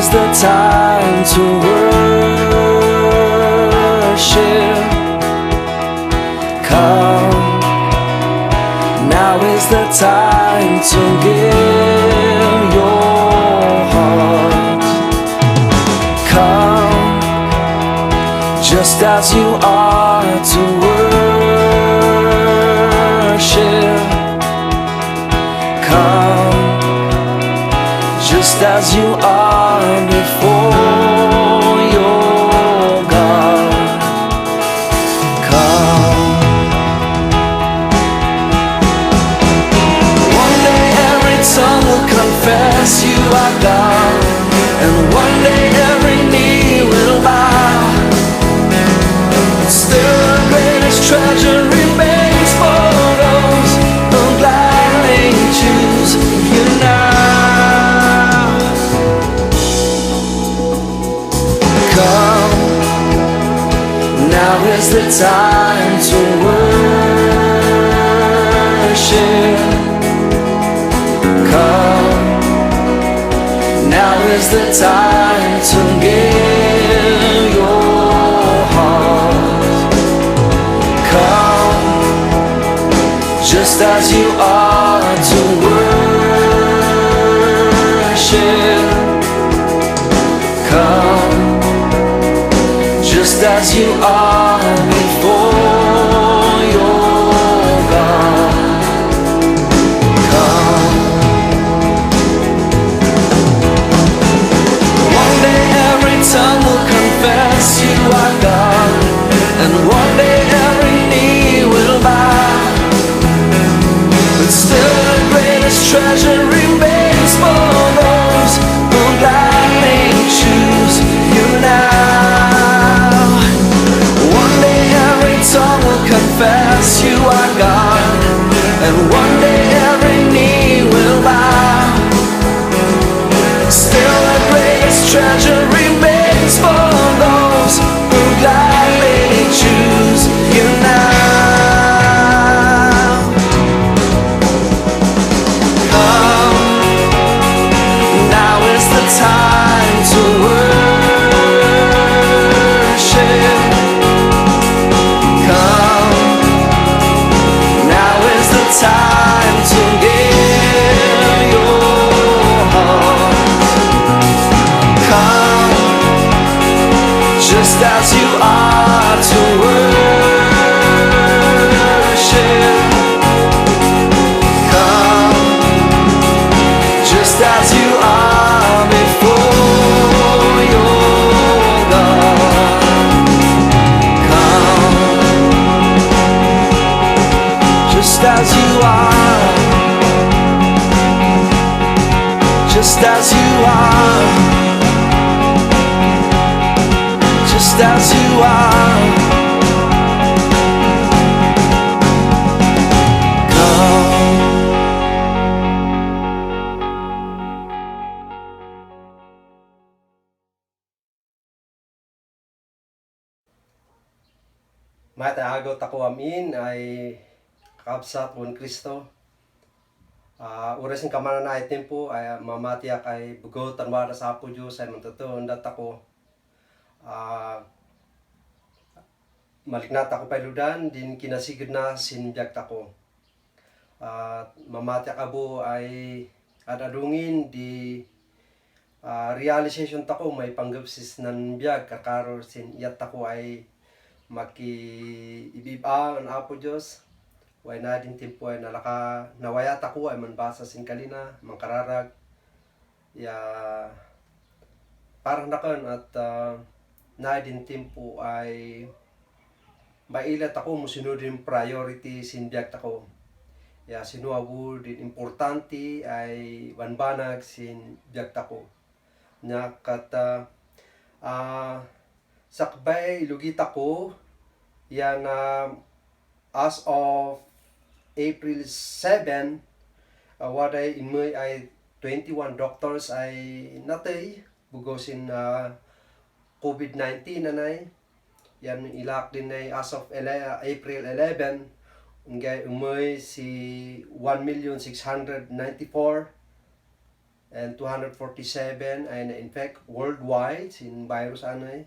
is the time to worship. Come, now is the time to give your heart. Come, just as you are to worship. Come, just as you are before your God. Come. One day every tongue will confess you are God, and one day every knee will bow. But still the greatest treasure remains for those who gladly choose you now. Come, now is the time to worship. Come, now is the time to give your heart. Come, just as you are to worship. Come, just as you are before your God. Come. One day every tongue will confess you are God, and one day every knee will bow. But still the greatest treasure remains for those who gladly choose you now. One day every tongue will confess you are God, and one day every knee will bow. Still the greatest treasure remains for those who gladly choose you now. Come, now is the time to worship. Come, now is the time to give your heart. Come, just as you are to worship. Come, just as you are before your God. Come, just as you are, just as you are, just as you are. Come. Mataagot ako amin ay kakabsat pun Kristo. Urasin kamanan na item po ay mamatiak ay bugotan wala sa apo Diyos ay mantutuon dat ako. Maliknat ako pailudan din kinasigid na sinbyak tako. Mamatiak abo ay adadungin di realization tako may panggapsis nan biyag kakaro sin iyat tako ay maki-ibiba ang apo Diyos. Way na din tempo ay nalaka nawayat ako ay manbasa sin kalina, mangkararag. Ya parang nakon at na din tempo ay mailat ako musunod yung priority sin biyak ako. Ya sinuabu din importante ay banbanag sin biyak ako. Nya kata sakbay lugit ako yang as of April 7, waday inmoy ay 21 doctors ay natay bugosin COVID-19 anay. Yan ilak din ay as of April 11 ngay umoy si 1,694 and 247 ay na-infect worldwide sin virus anay.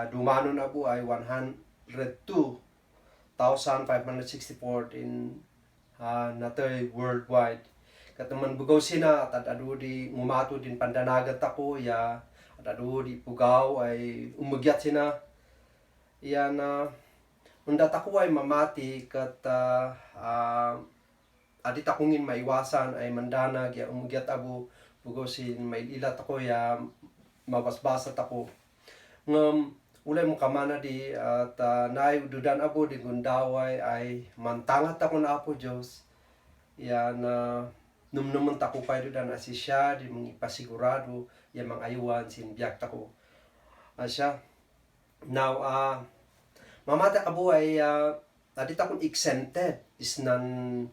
Dumano na po ay 102,564 in natay worldwide. Kataman bugaw sina at adu di ngumato din pandanagat ako ya at adu di pugaw ay umugyat sina ya na undat ako ay mamati kat adit akongin maiwasan ay mandanag ya umugyat abo bugaw sin mailat ako ya mabasbasat ako ngam ulay mo kamana di at naay dudan abo di gundaway ay mantangat ako na apo Diyos ya na numnuman tako pa dudan asi siya di mong ipasigurado ya mang ayuan sin biyak tako siya now mamata kabo ay adit akong exempted is nan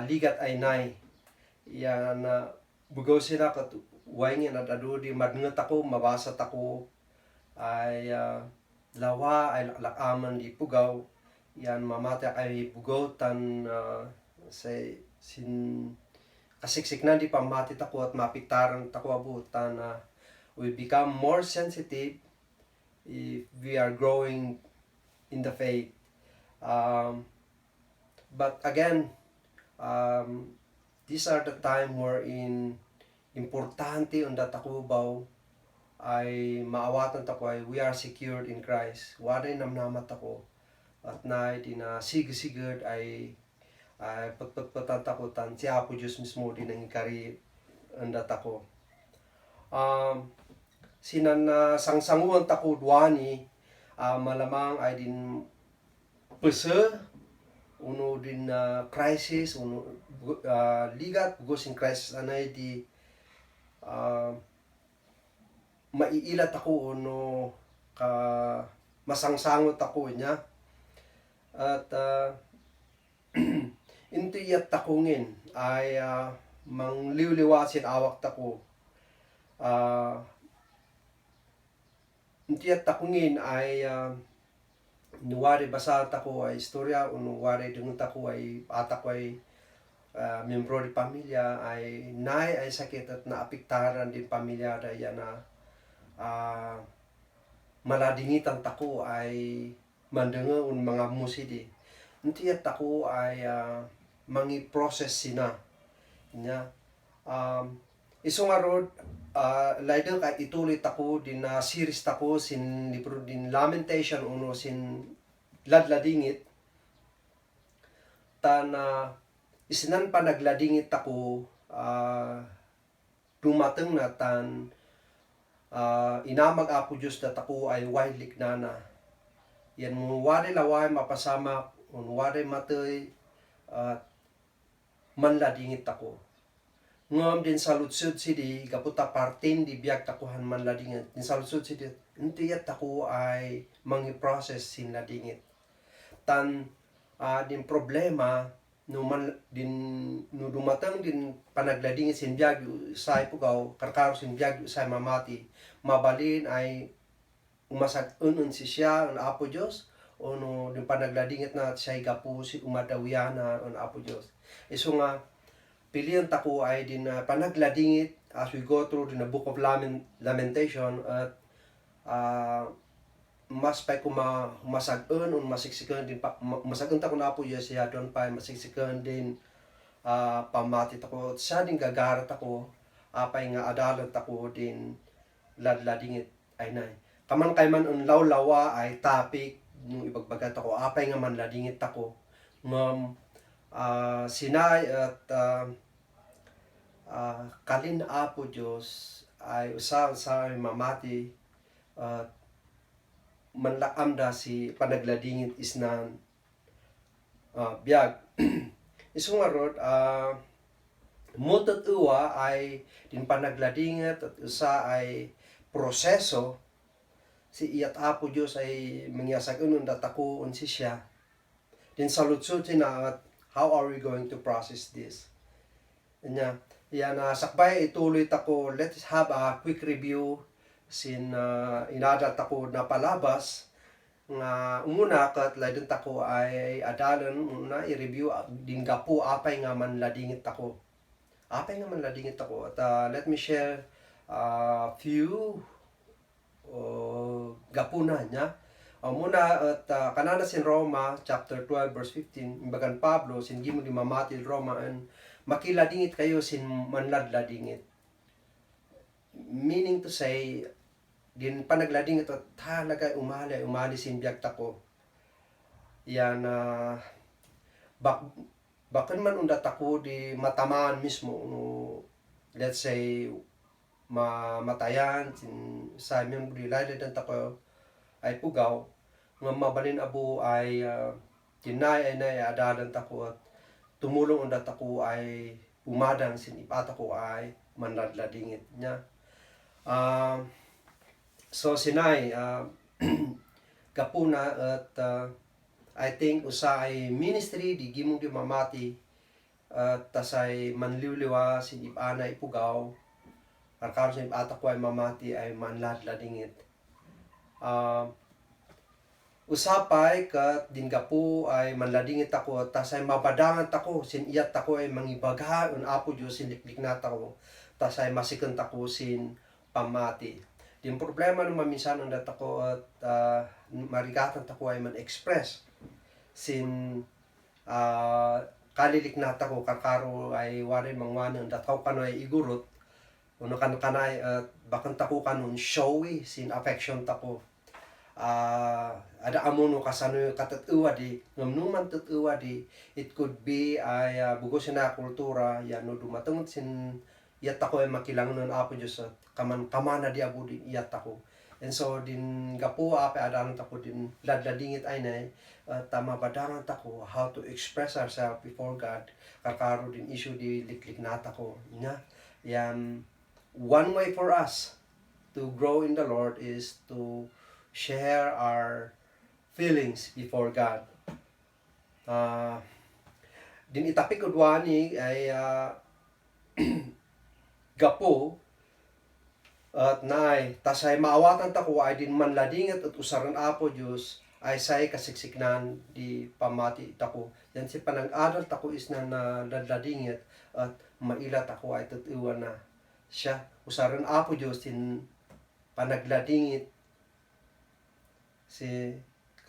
ligat ay nay ya na bugaw sila kat waingin at adu di madngat ako mabasa tako ay lawa ay lakaman di pugaw yan mamata ay bugaw tan say sin kasiksik na di pamati tako at mapiktaran tako abutan we become more sensitive if we are growing in the faith. But again, these are the time wherein importante on datakubaw ay maawatan tako ay we are secured in Christ. Waray namnamat ako at na di na sigurd ay pagpatakutan siya po Diyos mismo din ang ikari ang datako. Sinan na sangsanguan tako duani malamang ay din pesa uno din crisis uno ligat gusin crisis anay di maiilat ako uno ka masangsangot ako niya at intiyat takungin ay mangliwliwasin awak tako intiyat takungin ay nuwari basa tako ay istorya o nuwari dungot ako ay atak ko ay membro di pamilya ay nay ay sakit at naapiktaran din pamilya daya na maladingitan tako ay mandanga un mga musidi intiyat tako ay mangi process sina nya iso nga rod laidang kay ituloy tako din na series tako sin libro din Lamentation uno sin ladladingit tan isinan pa nagladingit tako dumateng na tan inamag apo Diyos na tako ay wailik nana yan mo wari laway mapasama wari matay manladingit ako ngam din saludsud sidi kaputa partin di biag takuhan manladingit din saludsud sidi intiyat tako ay mangi process sin ladingit tan din problema no man din no dumatang din panagladingit sin biag say pugaw karkaro sin biag say mamati mabalin ay umasag-unon si siya ang apo Diyos o no din panagladingit na siya gapu si umadawiyan na ang apo Diyos iso nga pilihan tako ay din panagladingit as we go through the book of Lamentation at mas pa'y masag-un o masiksikan din masag-un tako na po yes siya doon pa masiksikan din pamati tako siya din gagarat ako apay nga adalat tako din ladladingit ay nay kaman kay man un lawlawa ay topic nung ibagbagat ako apay nga man ladingit ako ngam sinay at kalin apo Diyos ay usaw sa mamati at manlaamda si panagladingit isnan biag iso nga rod mutot uwa ay din panagladingit at usa ay proseso si iyat apo Diyos ay mangyasag-unon datako si siya din saludsud sina at how are we going to process this? Nya, yan sakbay ituloy tako. Let's have a quick review sin inadat ako na palabas nga umuna kat laydon tako ay adalan una i-review din gapo apay nga manladingit tako. apay nga manladingit ako. At let me share few gapuna niya. Muna at kanana sin Roma chapter 12 verse 15 imbagan Pablo sin gimo di mamati Roma and makiladingit kayo sin manladladingit. Meaning to say din panagladingit at talaga umali sin biyag tako. Yan bakan man undat ako di matamaan mismo no, let's say mamatayan sin Simon Brilade dan tako ay pugaw nga mabalin abo ay tinay ay adadan tako at tumulong undat ako ay umadang sin ipata ko ay manladladingit niya. So sinay kapuna at I think usa ay ministry di gimong di mamati at tasay manliwliwa sin ipana ipugaw karkaro sin ipata ko ay mamati ay manladladingit. Usapay kat dingapo ay manladingit ako tasay mabadangan tako sin iyat tako ay mangibagha un apo Dios sin likliknat ako tasay masikent ako sin pamati. Din problema no maminsan undat ako at marigatan tako ay man-express sin kaliliknat ako karkaro ay warin mangwanan dat ko kanoy igurot uno kanay at bakan tako kanon showy sin affection tako. Ada amuno kasano katatuwa di ngamnuman tatuwa di it could be ay bugos na kultura yan no dumatungod sin iyat ako ay makilangon apo Dios at kamana di abo din iyat ako. And so din gapo ape adalan tako din ladladingit ay nay tama badangan tako how to express ourselves before God kakaro din issue di likliknat ako nya yan. One way for us to grow in the Lord is to share our feelings before God. Din itapik udwani ay gapo at naay tasay maawatan tako ay din manladingat at usaran apo Dios ay say kasiksiknan di pamati tako. Yan si panag-adal tako is na ladladingat at mailat ako ay tutuwa na siya usaran apo Dios din panagladingit si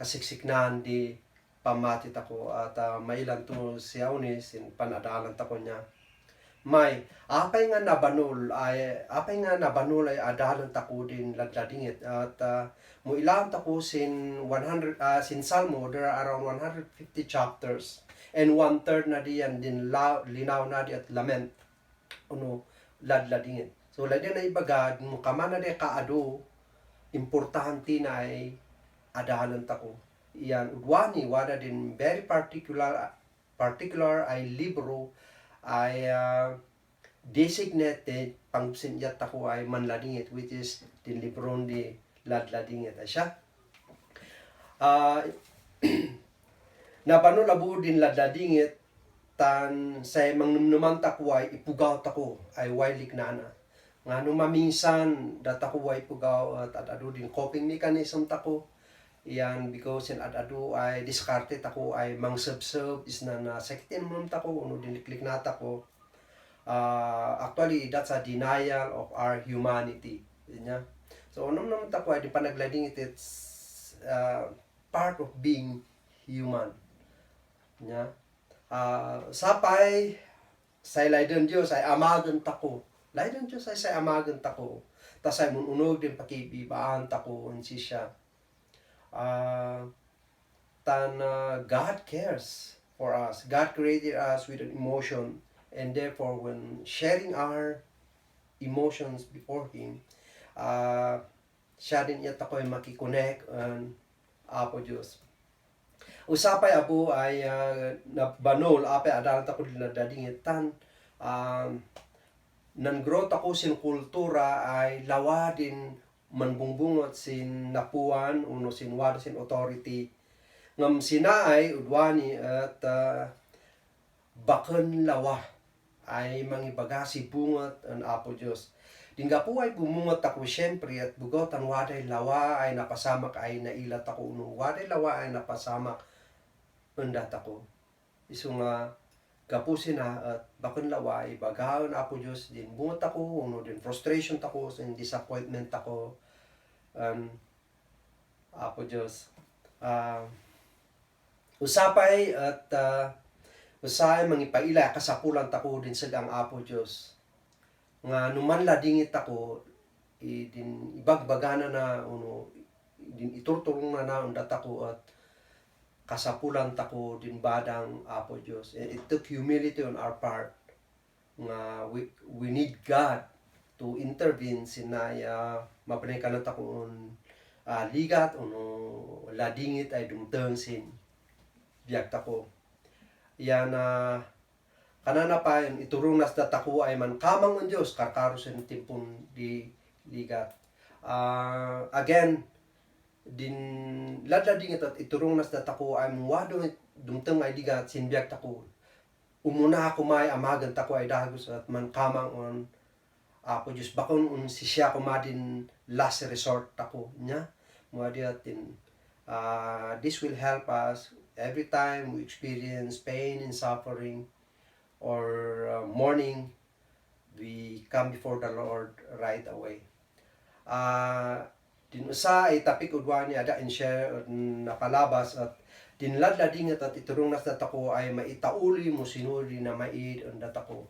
kasiksiknan di pamati tako at mailan to siya unis sin panadalan tako niya. May apay nga nabanul ay adalan tako din ladladingit at mo ilan tako sin 100 sin Salmo there are around 150 chapters and 1/3 na diyan din linaw na di at lament uno ladladingit. So ladyan na ibagad mo kamana di kaado importante na ay adalan tako. Iyan udwani wada din very particular ay libro ay designated pangsinyat ako ay manladingit which is din libron di ladladingit ay siya. Napano labo din ladladingit tan say mangnumnuman tako ay ipugaw tako ay wailik nana. Ngano maminsan datako ay ipugaw at adado din coping mechanism tako. Iyan because in adado ay diskarte tako ay mangsubsub is na sakitin mo tako uno diniklik na tako. Actually that's a denial of our humanity. Yan. So naman tako ay di panaglading it's part of being human. Nya. Sapay say layden Dios ay amagan tako. Layden Dios ay say amagan tako. Tasay mun unog din pakibibaan tako unsi siya. God cares for us. God created us with an emotion and therefore when sharing our emotions before Him, siya din iyat ako ay makikonek and apo Diyos. Usapay apo ay nabanol apay adalan tako din nadadingitan nan-growth ako sin kultura ay lawa din manbungbungot sin napuan uno sin wad sin authority ngam sinaay udwani at baken lawa ay mangibagasi bungot an apo Dios. Dingga po ay bumungot ako syempre at bugot ang waday lawa ay napasamak ay nailat ako uno waday lawa ay napasamak undat ako. Iso nga gapusin na at bakon laway bagahon Apo Dios din bungot ako uno din frustration tako sa disappointment ako Apo Dios usapay at usay mangipaila kasapulan tako din sa ang Apo Dios nga numan la dingit ako din ibagbagana na uno din iturturong na undat ako at kasapulan tako din badang Apo Dios. And it took humility on our part nga we need God to intervene sinaya mapanikanan takon ligat uno ladingit ay dumteng sin biag tako. Yan kanana pa yung iturong nas datako ay man kamang ang Dios kakaro sa timpon di ligat. Again din ladlading at iturong nas datako ay muwado dumteng ay ligat sinbiag tako. Umuna ako may amagan tako ay dagos at man kamang on Apo Diyos bakon si siya kumadin last resort tako niya muwadi atin this will help us every time we experience pain and suffering or mourning we come before the Lord right away. Din usa ay tapik udwa ni ada and share napalabas at dinladladingat at iturong nas datako ay maitauli mo sinuri na maid on datako.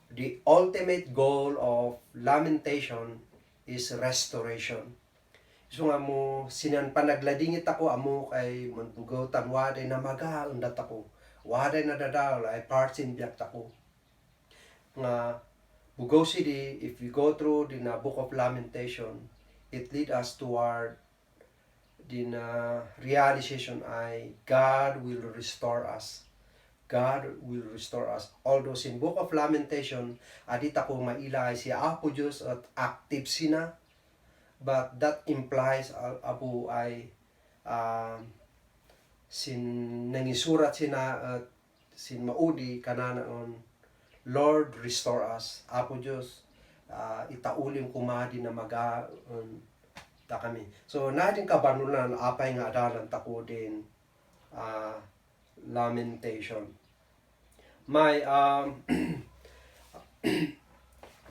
The ultimate goal of lamentation is restoration. So nga mo sinan panagladingit ako amo kay mantugotan waday na maga on datako. Waday na dadal ay parts in biyak tako. Nga Bugaw City, if we go through the Book of Lamentation, it lead us toward the realization ay God will restore us. God will restore us. Although in Book of Lamentation, adita ko maila ay si Apo Diyos at active sina, but that implies Apo ay sin nangisurat sina at sin maudi kanana on Lord restore us. Apo Diyos itaulim kumadi na maga ta kami. So natin kabanulan apay nga adalan tako din lamentation. May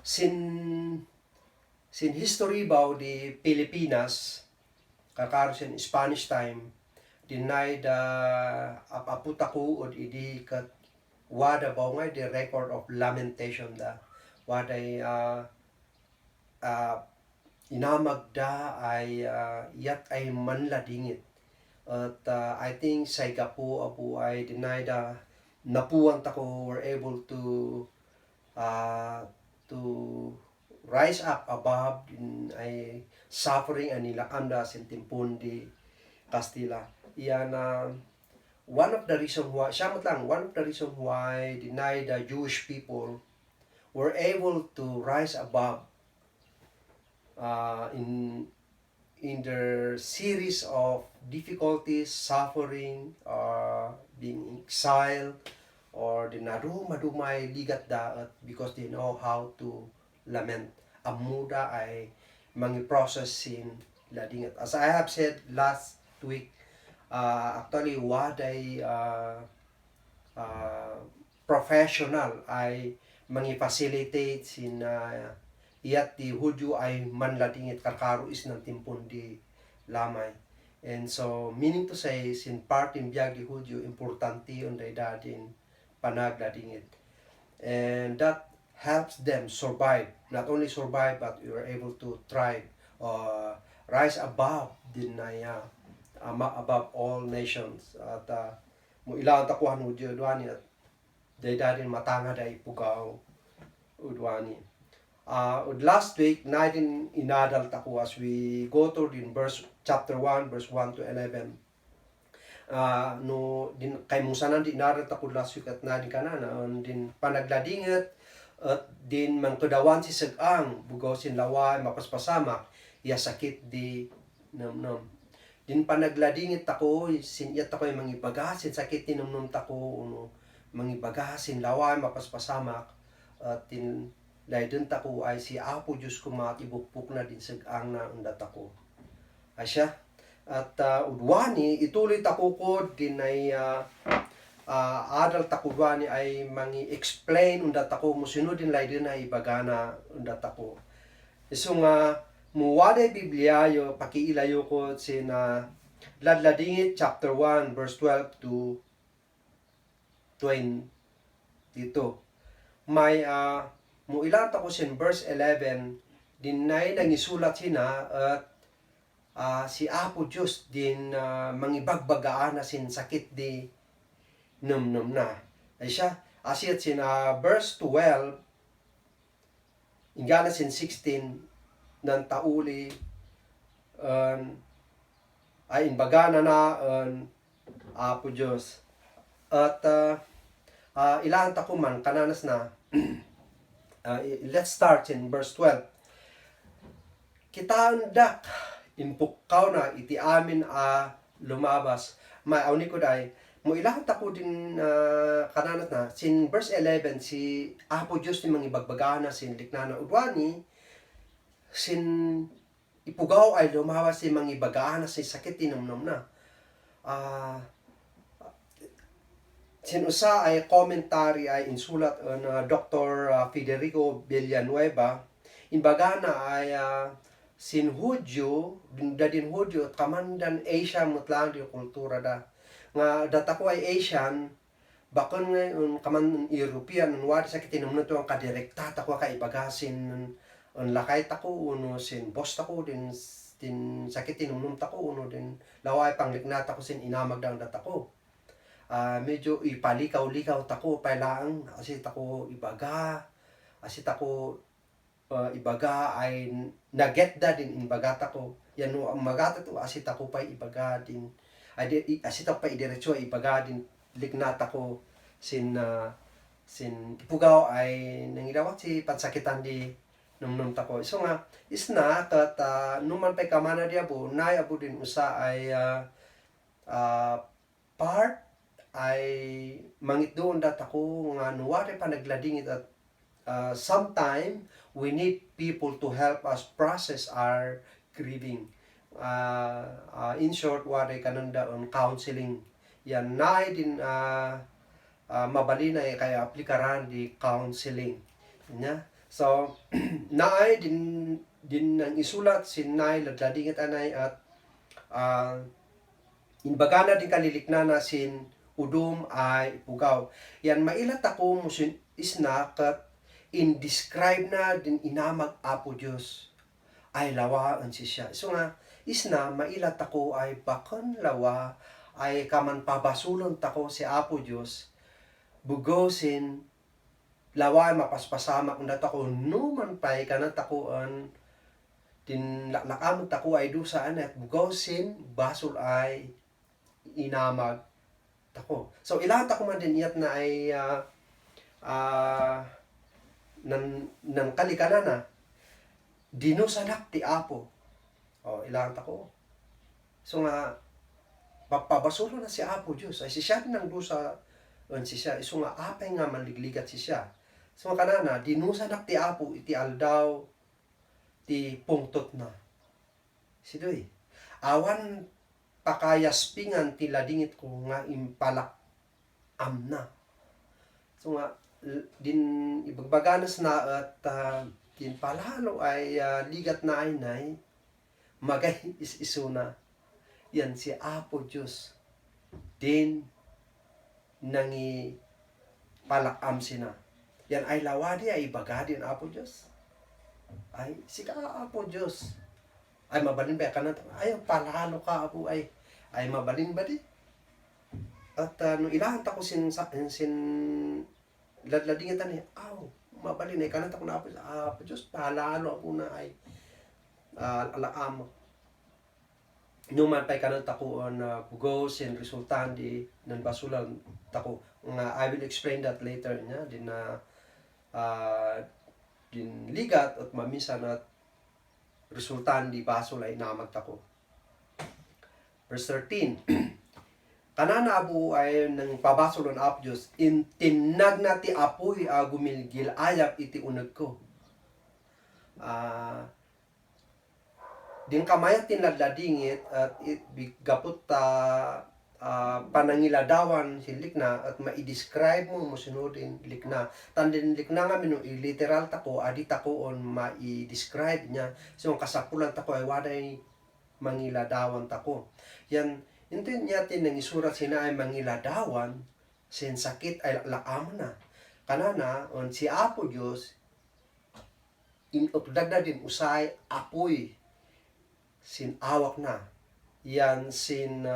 sin history about the Pilipinas kakaro sin Spanish time denied aputa ko od idi kat wada ba ngay the record of lamentation da waday inamagda ay yat ay manladingit at I think sa gapo apo ay denied napuwan tako were able to rise up above in ay suffering anila anda sin timpon di Castilla. Iyan one of the reason why denied the Jewish people were able to rise above in their series of difficulties, suffering, being exiled, or the madumay ligat daat because they know how to lament. Amuda ay mangi process sin ladingat. As I have said last week, actually waday professional ay mangi facilitate sin iyat di Hudyo ay manladingit kakaro is ng timpon di lamay. And so, meaning to say, sin part in biyag di Hudyo, importante yung daydadin panagladingit. And that helps them survive. Not only survive, but you are able to thrive or rise above din na above all nations. At mo ilang takuhan Hudyo udwani at daydadin matanga day pugaw udwani. Last week, natin inadalt ako as we go through in chapter 1, verse 1 to 11. No, din, kay musanan din inadalt ako last week at nadin ka na, din panagladingat, at din mangkudawan si Sagang, bugaw sin laway, mapaspasamak, iya sakit di namnam. Din panagladingit ako, siniyat ako yung mangibagasin, sakit din namnam tako, mangibagasin laway, mapaspasamak, at din laydun tako ay si Apo Diyos kumatibukpuk na din sagang na undat ako. Asya. At udwani, ituloy tako ko din ay adult ako duani ay mangi explain undat ako musunodin lay din ay ibagana undat ako. So nga muwade Bibliayo pakiilayo ko sin Ladladingit chapter 1 verse 12 to 20 dito. May muilat ako sin verse 11 dinay nangisulat sina at si Apo Diyos din mangibagbagaan na sin sakit di num na. Ay siya, asit sin verse 12, ingana sin 16, ng tauli, ay inbagana na, Apo Diyos. At ilan tako man, kananas na, let's start in verse 12. Kita andak, inpukaw na, iti amin lumabas. Maawni ko dahi, mo ilang tako din kananas na, sin verse 11, si Apo Diyos ni mangibagbagana, sin liknana udwani, sin ipugaw ay lumawas si mangibagana, sin sakit tinumnum na. Sin usa ay commentary ay insulat na Dr. Federico Villanueva, imbagana ay sin Hudyo, dadin Hudyo, kamandan Asia mutlang di kultura da. Nga data ko ay Asian, bakon nga kaman European, wala sa kitinumno to ang kadirekta tako ka ibagasin, lakay tako, uno sin boss tako, din sakit tinumnum tako, uno din laway panglikna tako sin inamag dang data ko. Medyo ipalikaw-likaw tako, pailang, asit ako ibaga, asit ako ibaga ay naget da din ibaga tako. Yan no, ang magata to, asit ako pa ibaga din. Asit ako pa idiretso ibaga din lignata ko sin ipugaw ay nangilawat si pansakitan di num tako. So nga isna kat numan pay kamana di abo nay abo din usa ay part ay mangit doon dat ako nga nuwari pa nagladingit at sometime we need people to help us process our grieving. In short, wari kananda on counseling. Yan, naay din mabali na kaya aplikaran di counseling. Nya? So, naay din ang isulat sin naay ladladingit anay at inbagana din kalilikna na sin udum ay pugaw. Yan, mailat ako musin isna kat in-describe na din inamag Apo Diyos ay lawaan si siya. So nga, isna, mailat ako ay bakon lawa ay kaman pabasulon tako si Apo Diyos bugosin lawa mapaspasamak na tako numan pay kanat takuan din lakamot tako ay dusaan at bugosin basul ay inamag tako. So ilan tako man din iyat na ay nan kalikana na dinusanak ti Apo. Ilang tako. So nga, papabasulo na si Apo Diyos. Ay si siya nang dusa, si siya. So nga, apay nga manligligat si siya. So nga kanana, dinusanak ti Apo, iti aldaw, ti pungtot na. Si doy. Awan pakayaspingan ti ladingit ko nga impalak amna. So nga, din ibagbaganas na at din palalo ay ligat na ay magay isuna. Yan si Apo Diyos din nangi palakam sina. Yan ay lawadi ay ibaga din Apo Diyos. Ay sika Apo Diyos. Ay mabalin ba ka na? Ay palalo ka Apo ay mabalin ba di? At no ilahan ta ko sin ladladingitan ni mabalin ay kanat ako na Apo Diyos palalo ako na ay alaam numan pay kanat ako bugos and resultan di nan basulan tako nga I will explain that later nya din na din ligat at mamisan at resultan di basol ay namag tako. Verse 13 kanana Apo ay nang pabasolon Apo Diyos tinag na ti apoy gumilgil ayap iti uneg ko. Din kamayat tinladladingit at gapot panangiladawan sin likna at ma-describe mo sunodin likna tandin likna nga mino literal tako adi tako on ma-describe niya so kasapulan tako ay waday mangiladawan tako yan ito niya nang isurat sina ay mangiladawan sin sakit ay lakam na kanana on si Apo Dios inutdagda din usay apoy sin awak na yan sin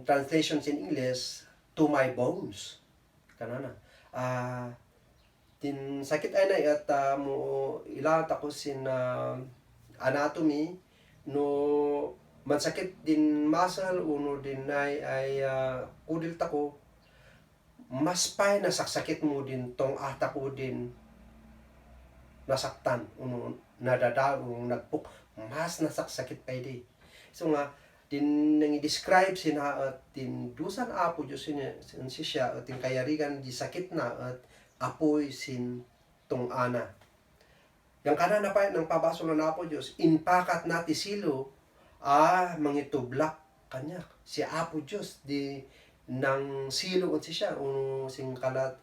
translation in English to my bones kanana tin sakit ay na at mo ilat ako sin anatomy no mansakit din muscle uno din ay kudil tako mas pay nasaksakit mo din tong ata ko din nasaktan uno nadadao nagpuk mas nasaksakit pay di so nga din nang i-describe sina at din dusan Apo Diyos siya at yung kayarigan di sakit na at apoy sin tong ana yung kanana pa ng pabaso na Apo Diyos inpakat na ti silo mangitublak kanya si Apo Diyos di nang silo on siya uno sing kalat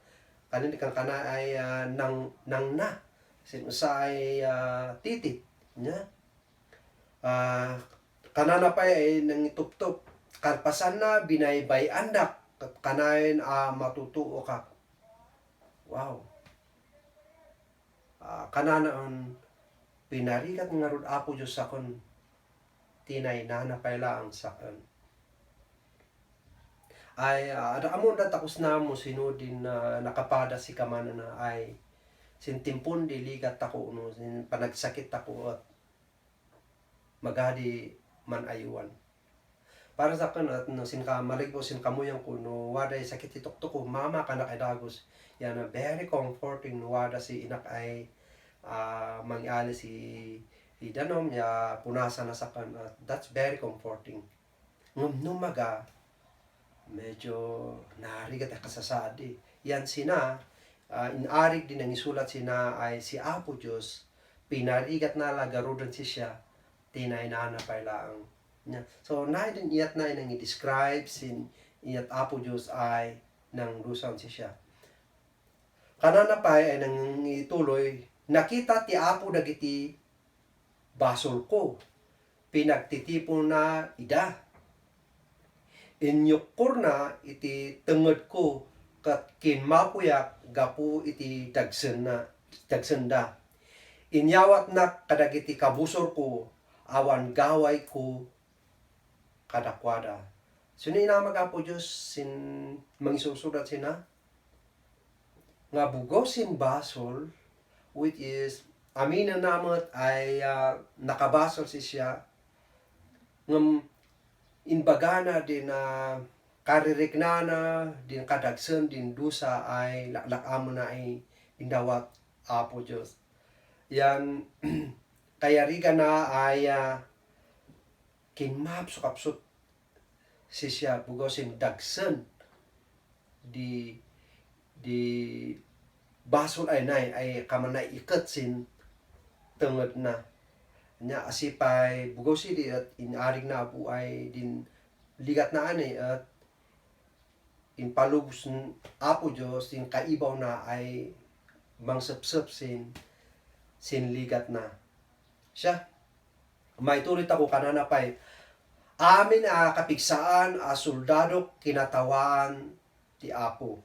kanin kang kana ay nang na sin usa ay titit nya kanana pa ay nang ituptop karpasan na binaybay andak kanayon matutuo ka wow kanana on pinarikat nga rod Apo Diyos sakon tinay na napayla ang sakon ay amo da tapos na mo sinudin na nakapada si kamana na ay sintimpon diligat ako no sin panagsakit ako at magadi man ayuan para sa akin at no sin ka maligbo sin kamuyang ko no waday sakit itok ko mama kana kay dagos yan na very comforting no wada si inak ay mangyali si danom ya punasan na sa kan at that's very comforting ngum maga medyo narigat kasasadi yan sina inarig din ang isulat sina ay si Apo Diyos pinarigat na lagarudan siya tinay na pala ang niya. So na din iyat na nang i-describe sin iyat Apo Diyos ay nang rusan siya. Kanana pa ay nang ituloy nakita ti Apo dagiti basol ko pinagtitipon na ida inyukur na iti tenged ko kat kinmapuyak gapu iti dagsenda inyawat na kadagiti kabusor ko awan gaway ko kadakwada sino inamagapo Diyos sin mangisusurat sina nga bugos sin basol which is amina namot ay nakabasol siya ngam inbagana din kaririknana din kadagsen din dusa ay laklakamo na ay indawat Apo Diyos yan kayarigan na ay kinmap sukapsut siya bugosin dagsen di basol ay nay ay kamanay ikat sin tenged na nya asipay bugosi di at inarig na po ay din ligat na ani at inpalubos Apo Diyos yung kaibaw na ay mangsepsep sin ligat na siya may tulit ako kanana pa'y amin kapigsaan soldado kinatawaan ti Apo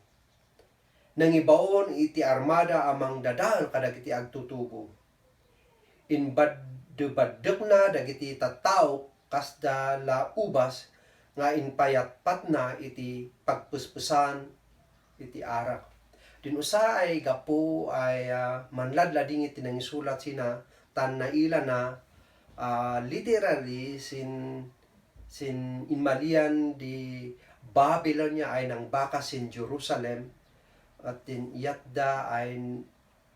nang ibaon iti armada amang dadal kadagiti agtutubo inbadek na dagiti tattao kasda la ubas nga inpayatpat na iti pagpuspusan iti arak din usa ay gapo ay manladlading iti nang isulat sina tan naila na literally sin inmalian di Babylonia ay nang baka sin Jerusalem at din iyatda ay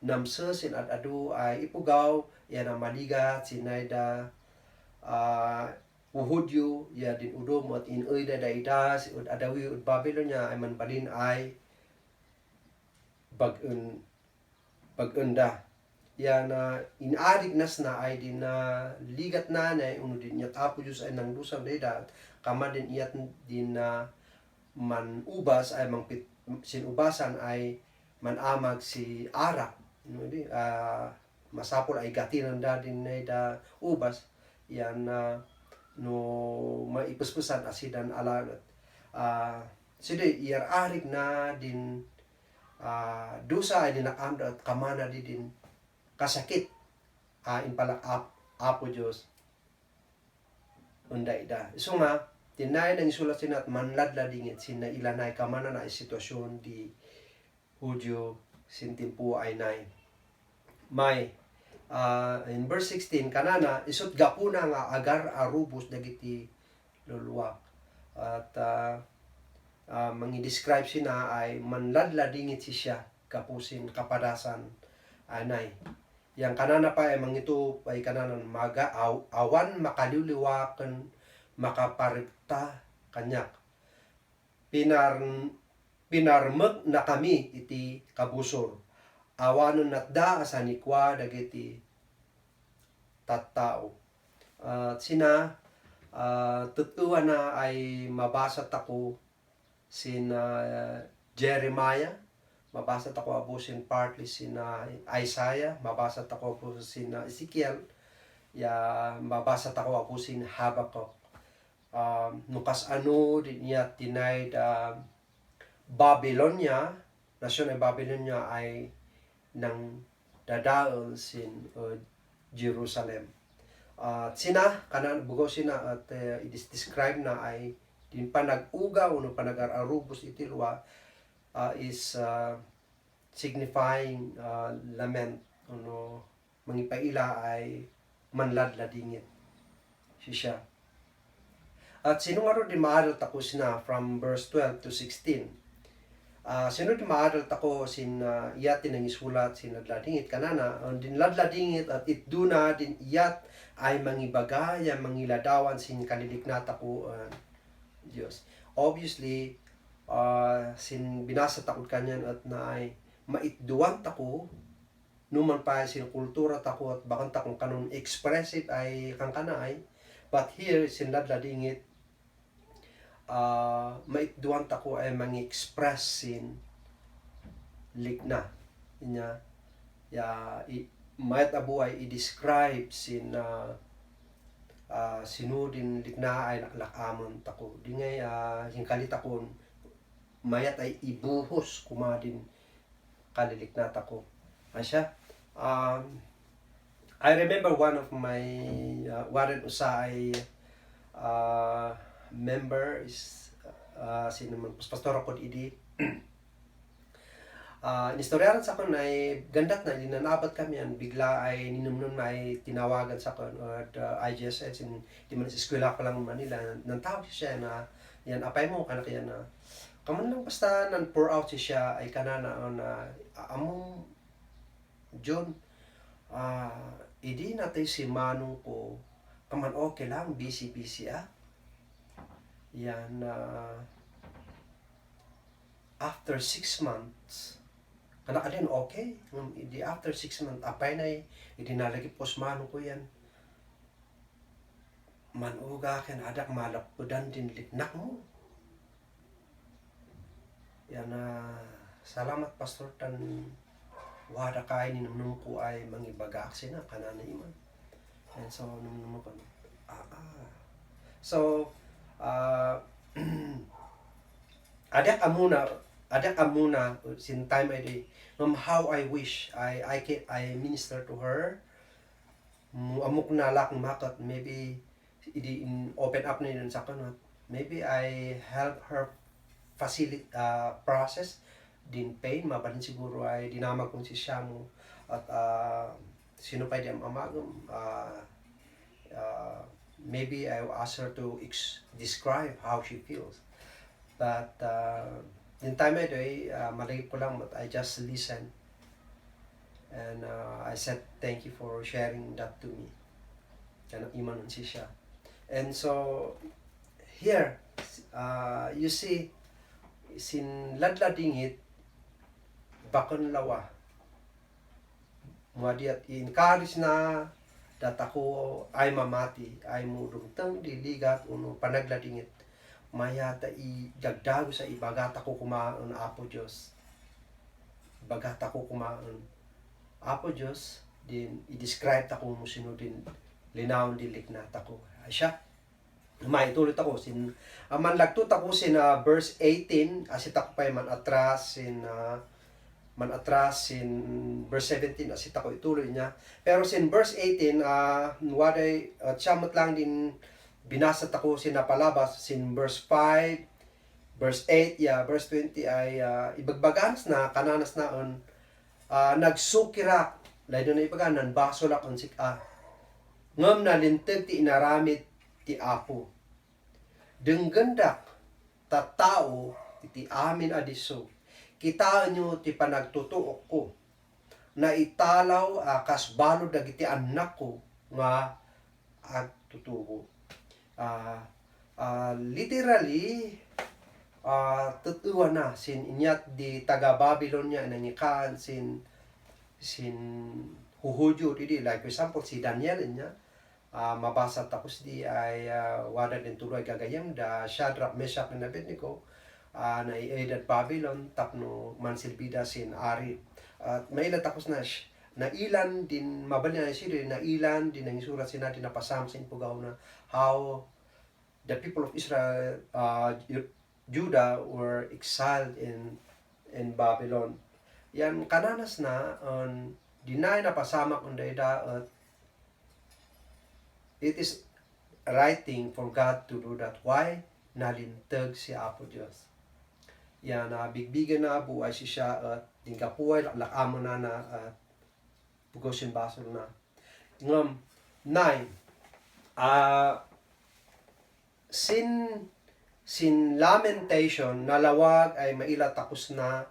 namse sin adadu ay ipugaw yan ang maligat sinayda uhudyo ya din udom at inuida daida si ud adawi ud Babylonia ay manbalin ay bagunda yan na inadik nas na ay din na ligat nanay uno din yat apo Diyos ay nang lusam na edad kama din iyat din na manubas ay mangpit sinubasan ay manamag si Ara no di masapol ay gatinan da din na da ubas yan na no maipuspusan asidan alangat sidi iyar arik na din dusa ay dinakamda at kamana di din kasakit in pala apo Diyos unda ida so nga tinay nang isulat sinat manladla dingit sina ilanay kamana na sitwasyon di Hudyo sintimpo ay nay may in verse 16 kanana isut gapuna nga agar arubos dagiti luluwak at mangi-describe sina ay manladla dingit siya kapusin kapadasan anay yang kanana pa ay mangito ay kananan awan makaliwliwaken makaparikta kanyak pinarmek na kami iti kabusor awanon natda asanikwa dagiti tattao sina tutuwa na ay mabasa tako sina Jeremiah mabasa tako abusin partly sina Isaiah mabasa tako po sina Ezekiel mabasa tako abusin Habakkuk nukas ano din niya tinay da Babylonia nasyon ay Babylonia ay nang dadaol sin Jerusalem sina kanan bugo sina at i-describe na ay din pa nag-uga uno pa nag-arubos iti luwa is signifying lament uno mangipaila ay manladla dingit siya at sino nga ro di maadal tako sina from verse 12 to 16 sino di maadal tako sin iyat nang isulat sin ladladingit kanana din ladladingit at itduna din iyat ay mangibagaya mangiladawan sin kaliliknata ko Diyos obviously sin binasa takot kanyan at na ay maitduan tako numan pa sin kultura tako at bakan takong kanon expressive ay kang kanay but here sin ladladingit maitduan tako ay mang-express sin likna niya mayat abu ay i-describe sin sinudin likna ay naklakamon tako di ngay hingkalitakon mayat ay ibuhos kumadin kalilikna tako asya I remember one of my waran usa ay member is sino man pastor ako idi inistoryaran sa kon ay gandat na dinanabat kami yan bigla ay ninumnum na ay tinawagan sa kon at IGSS di man sa eskwela ko lang Manila nang tawag siya na yan apay mo kana kaya na kaman lang basta nan pour out siya ay kanana na among John idi natay si Manong ko kaman okay lang busy yan after 6 months kana din okay di after 6 months apay na idinalagi posmano ko yan manuga ken adak malapudan din liknak mo yan salamat pastor tan wada kay ni nung ko ay mangibagak sina kanana iman and so nung ko so adak amuna sin time I day how I wish I minister to her amok na lak makat maybe in open up na yun sa kanot maybe I help her facilitate process din pain mabalin siguro ay dinamag kong si Shamu at sino pa di amagam maybe I will ask her to describe how she feels but in time I day malagip ko lang but I just listen and I said thank you for sharing that to me kana iman si siya and so here you see sin ladladingit bakon lawa Muadi at i-encourage na dat ako ay mamati, ay mo dumtang diligat uno panagladingit. Mayata i-dagdago sa ibagat ako kumaan Apo Diyos. Bagat ako kumaan Apo Diyos, din i-describe ako mo sino din linawon dilik na tako. Ay siya. Maitulit ako sin manlagtot ako sin verse 18 asit ako pa man atras sin verse 17 asit ako ituloy niya. Pero sin verse 18 waday siyamot lang din binasa ako sin napalabas sin verse 5 verse 8 verse 20 ay ibagbaganas na kananas naon nagsukirak layo na ibaganan basolak on sik ngam na linteg ti inaramid ti Apo. Denggendak tatao iti amin adiso. Kitaan nyo ti panagtutuok ko na italaw kasbalo dagiti anak ko nga agtutuo. Literally tutuwa na sin inyat di taga Babylonia nangikaan sin huhudyo di like for example si Daniel niya mabasa tapos di ay wala din tuloy gagayam da Shadrach, Meshach, and Abednego na i-edad Babylon tapno mansilbida sin Ari at maila tapos na ilan din mabali na sila na ilan din ang isurat sin natin na pasam sin pugaw na how the people of Israel Judah were exiled in Babylon. Yan kananas na on dinay na pasamak on dayda at it is right thing for God to do that. Why? Nalintag si Apo Diyos. Yan, bigbigan na buhay siya at tingkapuay, lakamo na at pugosin basol na. Ngam, 9. Sin lamentation, nalawag ay maila tapos na,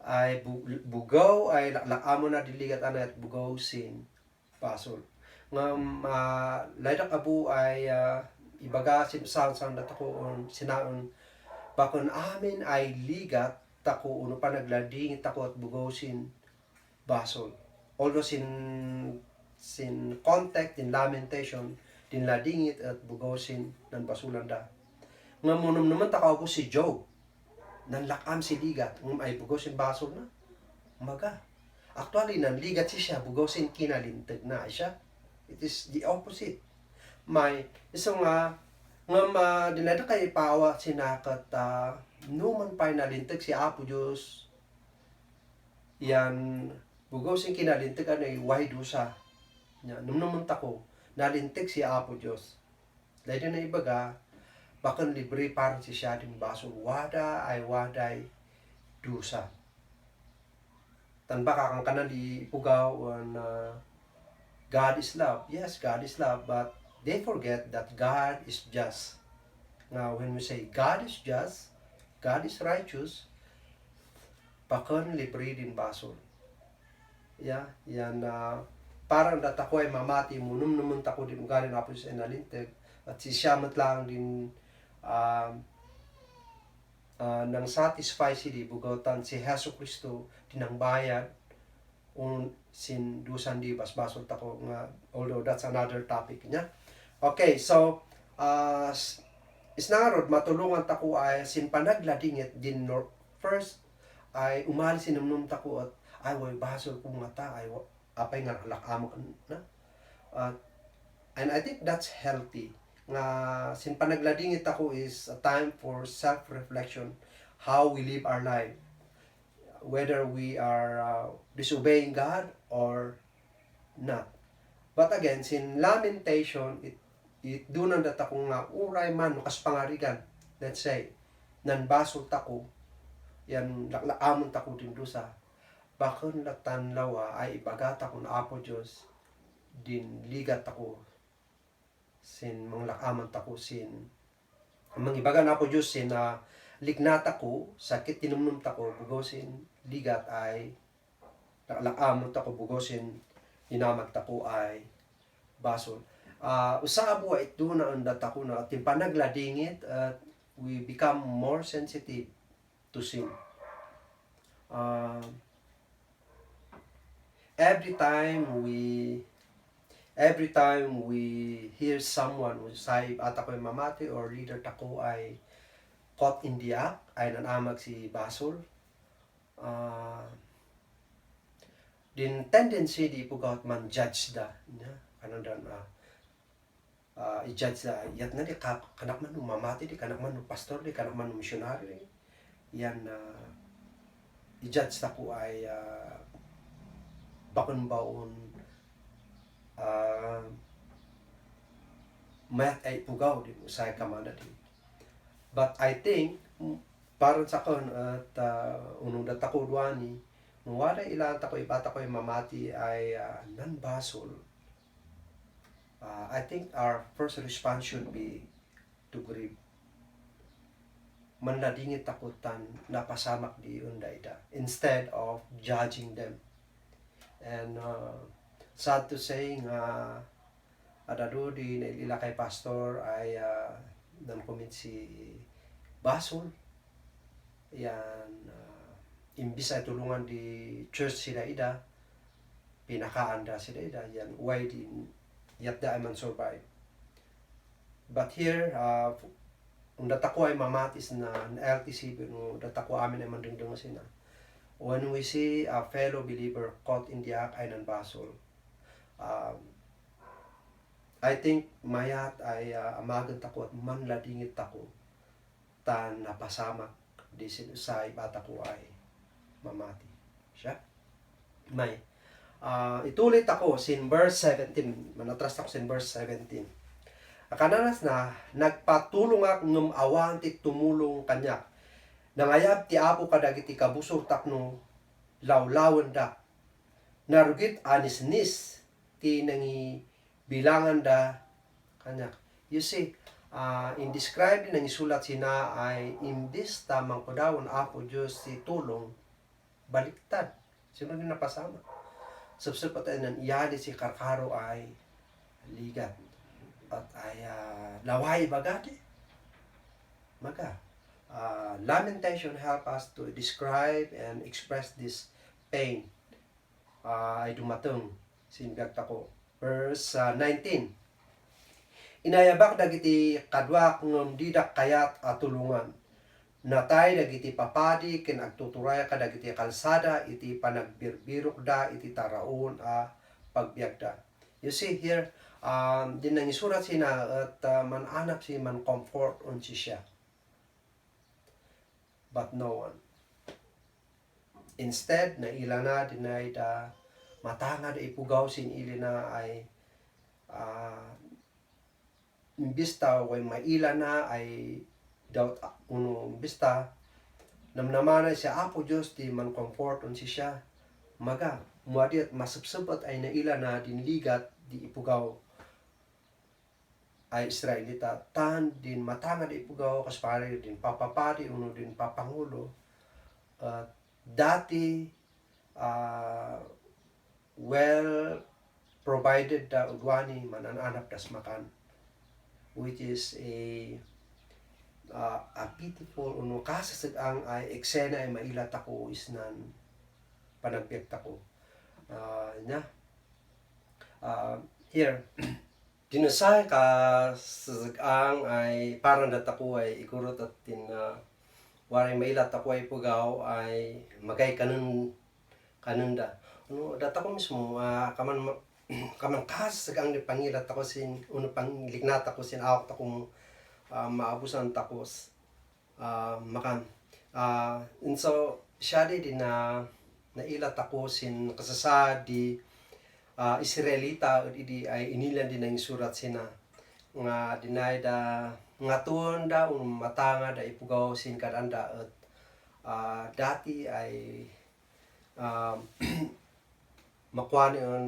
ay bugaw, ay lakamo na diligat na at bugaw sin basol. Ngam laydak abu ay ibaga sinusang natako on sinaon bakon amin ay ligat tako uno pa naglading tako at bugaw sin basol. Although sin contact in lamentation din ladingit at bugaw sin nan basulan da. Ngam monom naman takaw ko si Job nan lakam si ligat ngam ay bugaw sin basol na. Maga. Actually nan ligat siya bugaw sin kinalintag na siya. It is the opposite. May isang dinada kay pawa sinakat numan pa nalintag si Apo Diyos. Yan bugaw sing kinalintag ay wahay dusa. Yan naman tako nalintag si Apo Diyos. Dahil na ibaga bakan libre parang si siya din baso wada ay waday dusa. Tanba kakang kanan di pugaw na God is love. Yes, God is love, but they forget that God is just. Now, when we say God is just, God is righteous, pakon libre din basol. Yeah, yan parang datakoy mamati munum naman tako din ugali na po sa inalinteg at si siyamat lang din nang satisfy si bugotan si Hesus Kristo tinang bayad sin dusan di basbasol tako nga although that's another topic niya. Okay, so isnarod matulungan tako ay sin panagladingit din first ay umali sinumnum tako at ay way basol kung mata ay apay nga lakamo na and I think that's healthy nga sin panagladingit ako is a time for self-reflection how we live our life, whether we are disobeying God or not. But again, sin lamentation, it dunan dat ako nga uray man kas pangarigan. Let's say, nan basol tako, yan laklaamon tako din dusa. Bakon latanlawa ay ibagat ako na Apo Diyos, din ligat ako, sin mga lakamon tako sin, mga ibagan Apo Diyos sin lignat ako, sakit tinumnum tako, bugosin, ligat ay lakamon tako, bugosin, hinamag tako ay basol. Usabo ay ito na andat ako na timpanagladingit at we become more sensitive to sin. every time we hear someone who say at ako'y mamati or leader tako ay caught in the act ay nanamag si basol, din tendency di pugaut man judge da nya kanang dan i-judge da yat na di kanak man mamati di kanak man pastor di kanak man missionary yan i-judge tako ay bakon baon mayat ay pugaw di usay kamana di. But I think parang sa kon at unong datako duani nung wala ilan tako ibata ko mamati ay non-basol. I think our first response should be to grieve. Manladingit takutan napasamak di undayda instead of judging them. And sad to say nga adado di nailila kay pastor ay nang-commit si basol. Yan imbis ay tulungan di church sila ida pinakaanda sila ida yan why din yat da ay man survive. But here kung datako ay mamatis na LTC no datako amin ay mandingdong sina when we see a fellow believer caught in the act ay non-basol, I think mayat ay amagan tako at manladingit tako tan napasamak di sinusay bata ko ay mamati siya. May itulit ako sin verse 17, manatras ako sin verse 17. Akananas na nagpatulong ak ngem awan ti tumulong kanyak nangayab ti apo kadagiti kabusor takno lawlawen da narugit anisnis ti nangi bilangan da kanyak. You see, in describe ng isulat sina ay imbis tamang kodawon apo Diyos si tulong baliktad. Sino din napasama? Subsupat ay nan iyali si karkaro ay ligat at ay laway bagati. Maga. Lamentation help us to describe and express this pain. Ay dumatong sinbiyag tako. Verse 19. Inayabak dagiti kadwa ngem didak kayat tulungan. Natay dagiti papadi ken agtuturay ka dagiti kalsada iti panagbirbirok da iti taraon pagbiagda. You see here, din nang isurat sina at mananap si man comfort on siya. But no one. Instead, na ila na dinay da matanga da ipugaw sin ili na ay imbista way maila na ay doubt uno imbista namnamana siya apo Diyos di man comfort on siya maga muadi at masubsubat ay naila na dinligat di ipugaw ay Israelita tan din matanga di ipugaw kaspari din papapadi uno din papangulo dati well provided da udwani manananap das makan, which is a pitiful uno kasasagang ay eksena ay mailat ako isnan panagbiag tako here dinasay ka sasagang ay parang datako ay ikurot at waray mailat ako ay pugaw ay magay kanunda uno datako mismo kaman kasasagang ni pangilat ako sin uno panglignat ako sin awak takong maabusan takos makan and so siya din na nailat ako sin kasasadi Israelita idi ay inilan din ang surat sina nga dinay da nga tuon da matanga da ipugaw sin kadanda at dati ay makuani on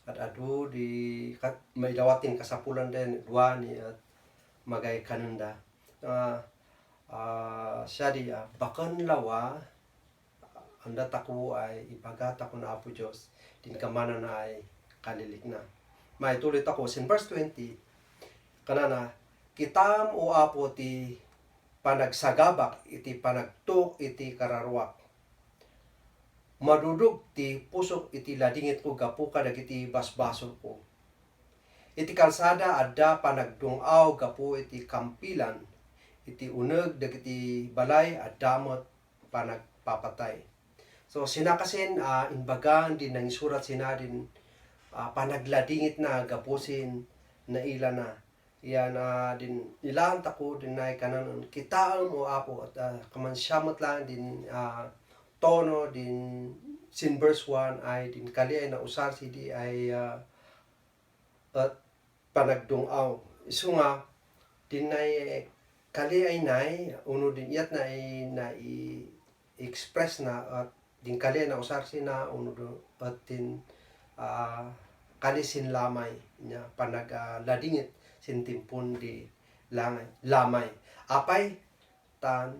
at adu di may dawatin kasapulan din duani at magay kanunda siya di bakan lawa anda tako ay ipagata ko na apo Diyos din kamana na ay kalilik na may tulit ako sin verse 20 kanana kitam o apo ti panagsagabak iti panagtuk iti kararwak madudog ti pusok iti ladingit ko gapu kadagiti basbaso ko. Iti kalsada adda panagdungaw gapu iti kampilan, iti uneg dagiti balay addamot panagpapatay. So sinakasin inbagan din nang isurat sina din panagladingit na gapusin na ila na. Yan din ilan tako din na kanan kitaan mo apo at kamansyamot lang din tono din sin verse 1 ay din kali ay nausar si di ay at panagdungaw. Isu nga din ay kali ay nay uno din iyat na express na at din kali na usar si na uno at din kali sin lamay nya panagladingit sin timpon di lamay. Apay tan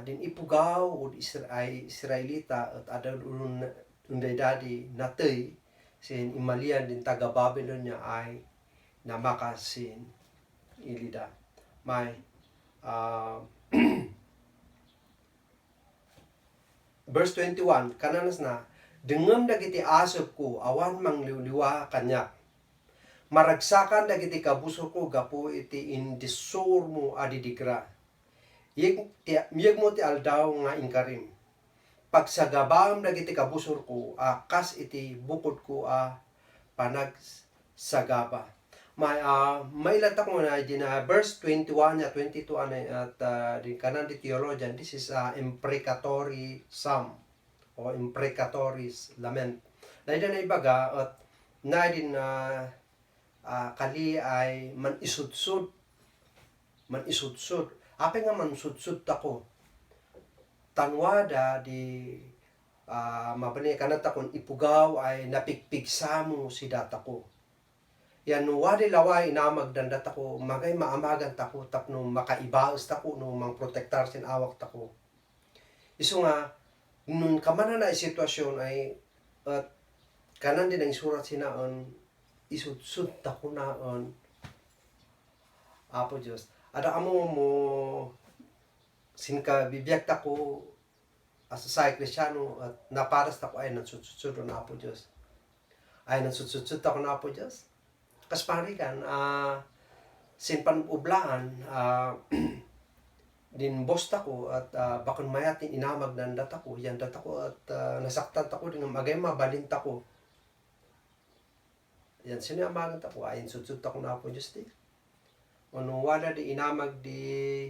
din ipugaw o Israelita at ada unday dadi natay sin imalian din taga Babylon niya ay namakasin ilida. May verse 21 kananas na dengem dagiti asop ko awan mangliwliwa kanyak. Maragsakan dagiti kabusor ko gapu iti indisor mo adidigra. Miyag mo ti aldaw nga inkarim. Pagsagabam dagiti kabusor ko kas iti bukod ko panagsagaba. May ilata ko na din verse 21 ya 22 at di kanan di theologian, this is imprecatory psalm o imprecatory lament. Dahil na ibaga at na din kali ay manisudsud. Apay nga mansudsud tako. Tanwada di mapani kanat akon ipugaw ay napigpigsa mo si data ko. Yan wadi laway inamag dan data ko magay maamagan tako tapno makaibaos tako no mang protektar sin awak tako. Isu nga nun kamana na sitwasyon ay at kanan din ang surat sinaon isudsud tako naon Apo Diyos. Ada amo mo sinka bibiyag tako asasay Kristiyano at naparas tako ay nagsudsud na Apo Diyos. Ay nagsudsud tako na Apo Diyos. Kaspari kan sin panublaan din boss tako at bakon mayatin inamag nan data ko yan data ko at nasaktan tako din magay mabalin tako. Yan sinamagan tako ayin sudsud tako na Apo Diyos di. Ono wala di inamag di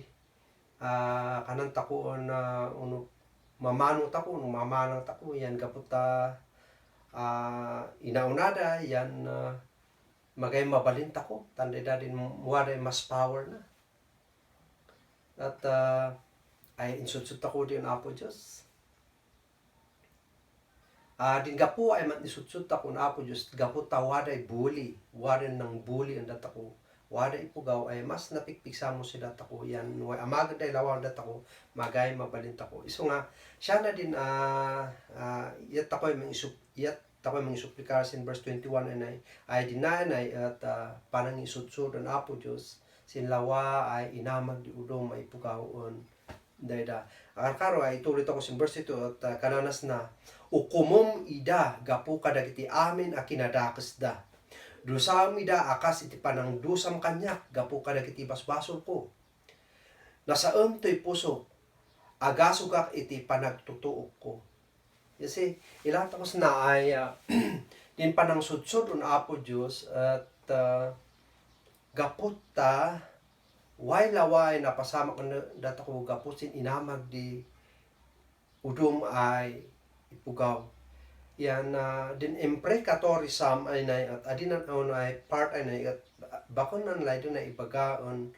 kanan tako na uno mamano tako no mamanang tako yan kaputa inaunada yan magay mabalin tako tanday dadin wala mas power na. At ay insudsud tako din Apo Diyos. Din gapo ay manisudsuд tako na Apo Diyos gapo tawaday bully waden ng bully ang data ko wada ipugaw ay mas napikpiksa mo si data ko yan way amagad day lawan data ko magay mabalin tako. Isu nga siya na din iyat takoy mang isuplikar sin verse 21 ay dinanay at panang isudsud ang Apo Diyos sin lawa ay inamag di udong maipugaw dayda. Karo ay tulit ako sin verse 2 at kananas na ukumom ida gapu kadagiti amin a kinadakes da. Dusam ida akas iti panang dusam kanyak gapu kadagiti basbasol ko. Nasaem toy puso agasugak iti panagtutuok ko. Kasi ilang takos na ay din panang sudsud un Apo Diyos at gapot ta way laway napasama ko data ko gapusin inamag di udom ay ipugaw. Yan din imprecatory psalm ay na at adinan ay part ay na at bakon nan lay na ibagaon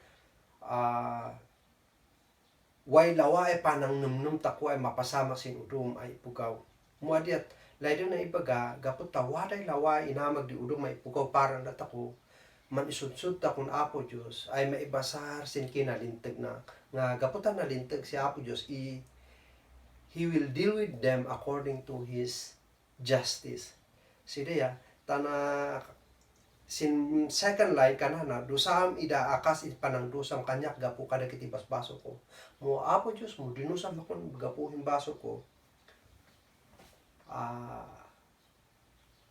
way laway panang numnum tako ay mapasama sin udom ay ipugaw. Muadi at lay na ibaga gapot ta waday laway inamag di udom ay ipugaw parang data ko man isudsud ta kun Apo Diyos ay maibasar sin kinalintag na nga gaputan na lintag si Apo Diyos He will deal with them according to His justice. Sideya tana sin second line kanana dusam ida akas panang dusam kanyak gapu kadagiti basbaso ko. Mo Apo Diyos mo dinusam akon gapu himbaso ko. uh,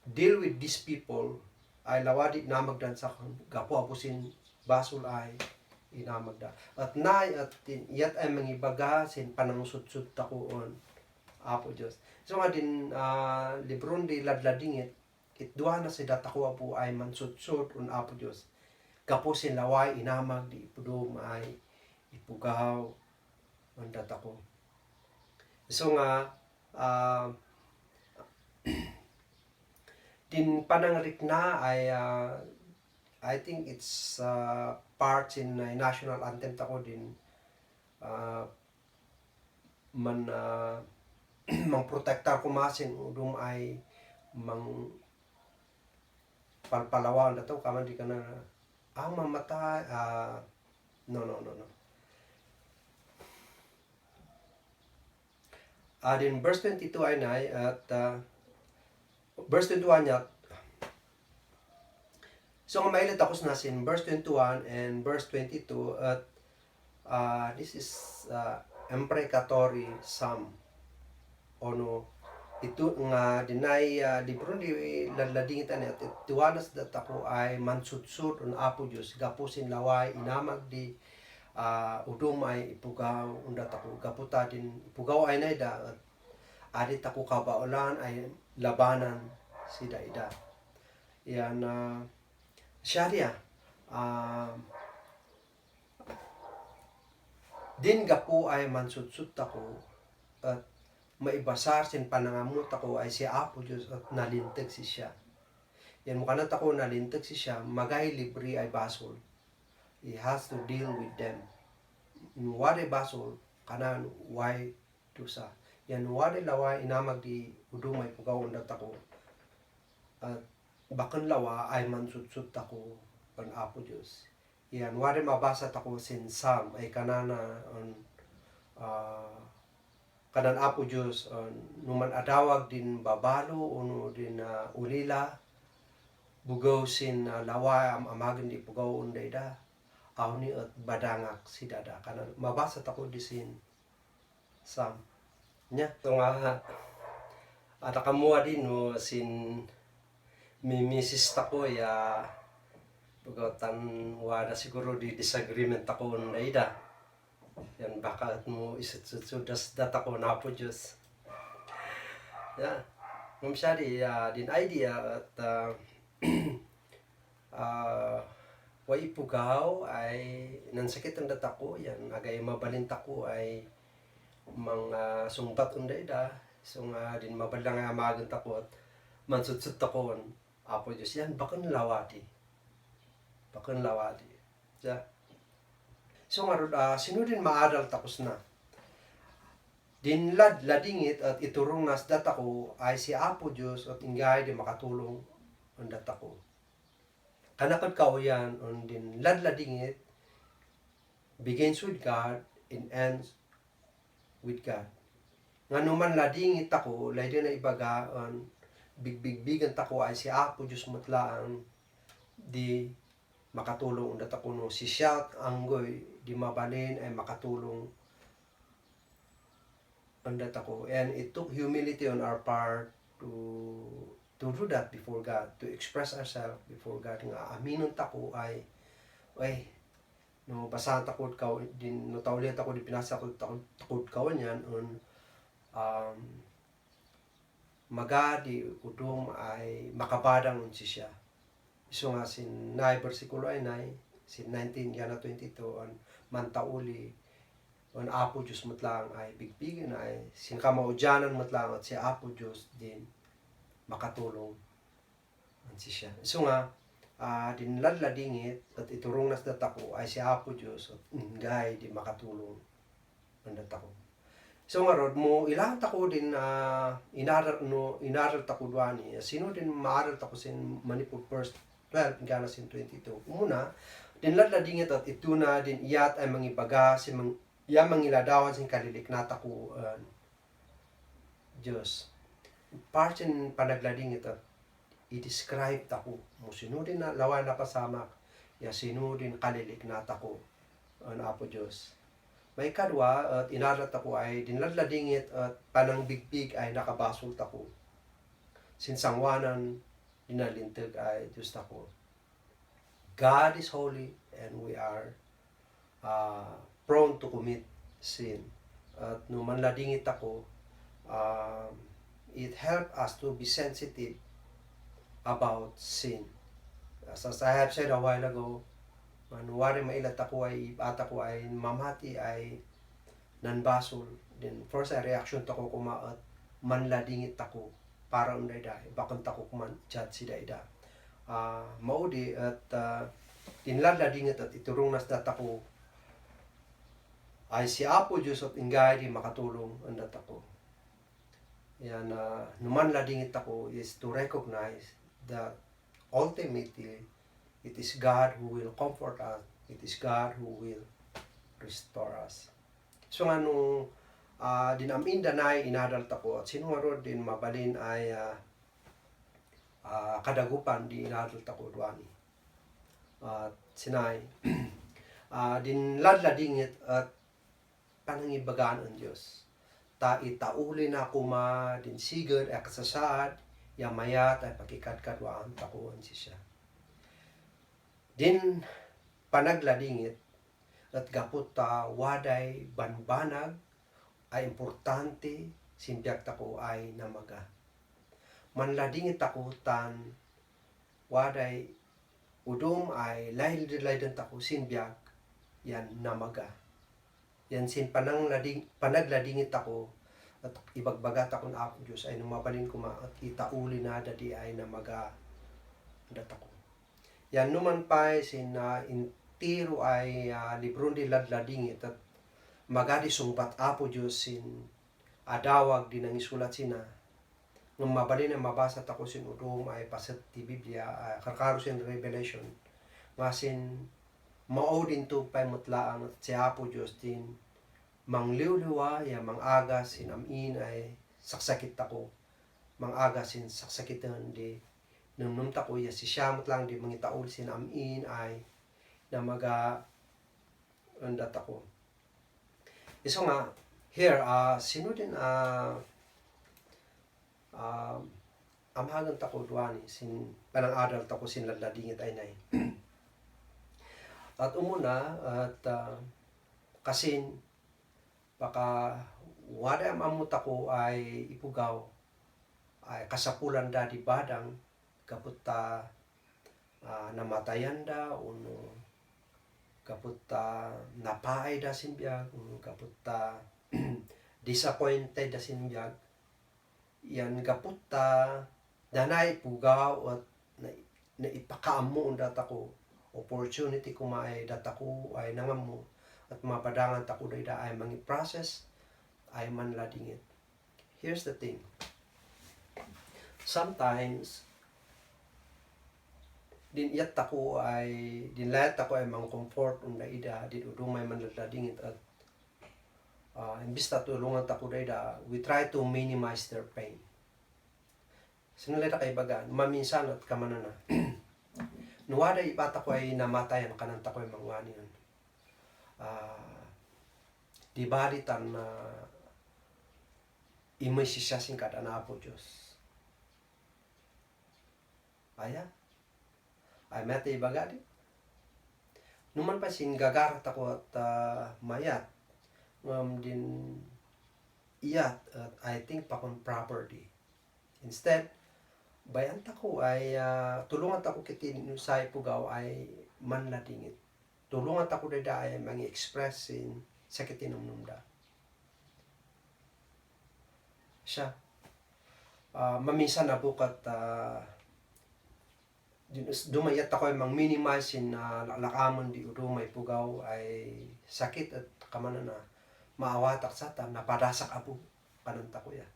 deal with these people ay lawadi namagdan sa gapo apusin basol ay inamagda at nay at iyat ay mangibaga sin panangsudsud takuon apo Dios so nga din libron di ladladingit itduha na si datako apo ay mansudsud on apo Dios gapo sin laway inamag di ipudom ay ipugaw on datako so nga din panangrik na ay I think it's part in national anthem tako din mang protektar ko masin udum ay mang palpalawan dato kaman di kana ang mamatay no din verse 22 ay nay at verse 21 niya. So, mailit ako sa nasin, verse 21 and verse 22 at this is imprecatory psalm. Ono, ito nga dinay, libro di ladladingitan at ituwanas dat ako ay mansudsud on apo Diyos, gapusin laway, inamag di udum ay ipugaw, undat ako gaputa din, ipugaw ay naida at adit ako kabaulan ay labanan si daida. Yan Sharia din gapo ay mansudsud ako at maibasar sin panangamot ako ay si Apo Diyos at nalintag si siya. Yan mo kanat ako nalintag si siya magay libre ay basol. He has to deal with them. Wari basol kanan why dusa. Yan wari laway inamag di udumay pugawon dat ako. At bakan lawa ay mansudsud ako on Apo Diyos. Yan wari mabasa ako sin Psalm ay kanana on kanan Apo Diyos on numan adawag din babalo uno din ulila bugaw sin lawa amagin di pugaw unday da awni at badangak si dada kanan mabasa ako di sin Psalm nya so nga at kamuha din no sin mimisis tako ya pagatan wala siguro di disagreement ako na ida yan baka at mo isutsudas data ko na po Diyos ya mamsyari din idea at way ipugaw ay nansakit ang data ko yan agay mabalinta ko ay mga sumbat unday da so nga din mabalang nga magan takot mansutsut takon Apo Diyos yan bakan lawati ja so nga sino din maaral tapos na din ladingit at iturong nas data ko ay si Apo Diyos at ingay di makatulong ang data ko kanakad kao yan on din ladingit begins with God and ends with God. Nga numan ladingit ako, lay din na ibagaan, bigbigan tako ay si Apo Diyos matlaang di makatulong undat ako no si shout anggoy di mabalin ay makatulong undat ako. And it took humility on our part to do that before God, to express ourselves before God. Nga aminon tako ay no basahan takod ka din no tawlit ako di pinasa ko takod ka yan on magadi udum ay makabadang unsi siya iso nga sin nay bersikulo ay nay sin 19 yana 22 on mantauli on Apo Diyos matlang ay bigbigan ay sin kamaudyanan matlang at si Apo Diyos din makatulong unsi siya iso nga din ladladingit at iturong nas datako ay si Apo Diyos at ingay di makatulong ang datako. So nga rod mo ilang tako din inaral tako duani sino din maaral tako sin Manipur verse 12 gana sin 22. Una din ladladingit at ituna din iyat ay mangibaga si mangiladawan sin kalilik natako Diyos. Partin panagladingit at i-describe tako mo sinudin na lawan na pasamak ya sinudin kalilik na tako ang Apo Diyos may kadwa at inarat ako ay dinladladingit at panang bigbig ay nakabasol tako sinsangwanan dinalintag ay Diyos tako. God is holy and we are prone to commit sin. At no manladingit ako, it help us to be sensitive about sin. As I have said a while ago, manuwari mailat ako ay bata ko ay mamati ay nanbasol. Then first ay reaction tako kumaat manladingit ako para unday da bakon tako kuman judge si daida. Maudi at dinladladingit at iturong nas datako ay si Apo Diyos at ingay di makatulong ang datako. Yan numanladingit ako is to recognize that ultimately it is God who will comfort us. It is God who will restore us. So nga nung dinamin danay inadalt ako at sinuwarod din mabalin ay kadagupan di inadalt ako duani. At sinay din ladladingit at panangibagaan ang Diyos. Ta itauli na kuma din sigad ay kasasaad yamayat ay pakikadkadwaan takuan siya. Din panagladingit at gapot waday banbanag ay importante simbiyak tako ay namaga. Manladingit tako tan waday udom ay lahil-laydan tako simbiyak yan namaga. Yan sin panagladingit ako at ibagbagat ako na ako Diyos ay numabalin ko at itauli na dadi ay namaga datako. Yan numan pa sin intiro ay libron di ladladingit at magadi sungbat Apo Diyos sin adawag din ang isulat sina ng mabalin na mabasa tako sin udom ay pasat ti Biblia karkaro sin Revelation nga sin mao din to pay mutlaang at si Apo Diyos din mangliwliwa ya mangaga sin amin ay saksakit ako mangaga sin saksakitan di nung tako ya si siyamot lang di mangitaul sin amin ay namaga undat ako. Iso nga here sino din amhagan tako duani sin panang adult ako sin ladladingit ay nay. At umuna at kasin baka wada amamot ako ay ipugaw ay kasapulan da di badang kaput namatayan da uno kaput napaay da sinbiag uno kaput disappointed da sinbiag yan kaput danay pugaw at na ipakaamo ang datako opportunity kumaay datako ay nangamo at mapadangan tako da ay mangi process ay manladingit. Here's the thing. Sometimes din iyat tako ay dinlayat tako ay mang comfort unda ida din udong may manladingit at imbis na tulungan tako da we try to minimize their pain. Sinalita kay baga maminsan at kamanana nuwada ipata ko ay namatayan kanan tako ay mangwani di balitan na imay sisyasin kada na po Diyos. Ay meta ibaga di. Numan pa sin gagarat ako at mayat din iyat at I think pakon property. Instead, bayan tako ay tulungan tako kitin sa ipugaw ay manladingit. Tulungan tako da ay mangi-express sin sakit inumnumda. Siya. Mamisa na bukat dumayat ako ay mang-minimize sin lakamon di udumay pugaw ay sakit at kamana na maawatak sa ta napadasak apo kananta ko ya.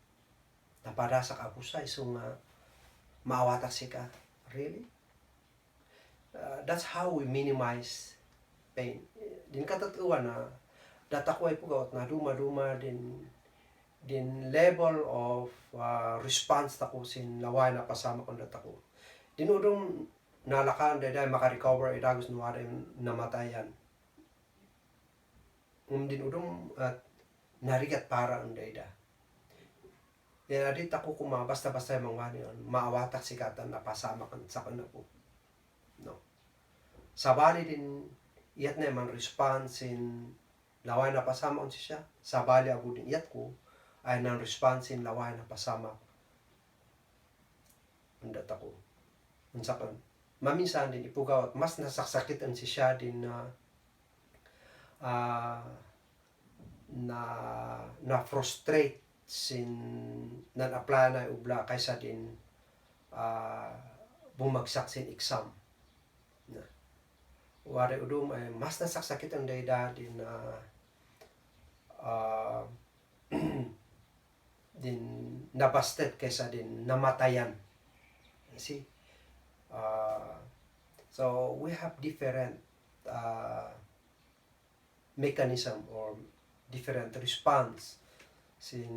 Napadasak apo sa isong maawatak sika. Really? That's how we minimize pain. Din katatuan na data ko ay pugaw at na duma din level of response tako sin laway na pasama kong data ko. Dinudong nalakaan dahil makarecover ay dagos nuwara yung namatayan. Dinudong at narigat para ang dayda. Yan adit ako kung basta-basta yung mga yun, maawatak sikatan na pasama kan sa kana po. No. Sabali din iyat na man response in laway na pasama on siya. Sabali abu din iyat ko ay nang response in laway na pasama. Undat ako. Unsakan. Maminsan din ipugaw at mas nasaksakitan siya din na frustrate sin nan-apply na ubla kaysa din bumagsak sin exam na wari udum ay mas nasaksakit ang dayda din din nabasted kaysa din namatayan. See, so we have different mechanism or different response sin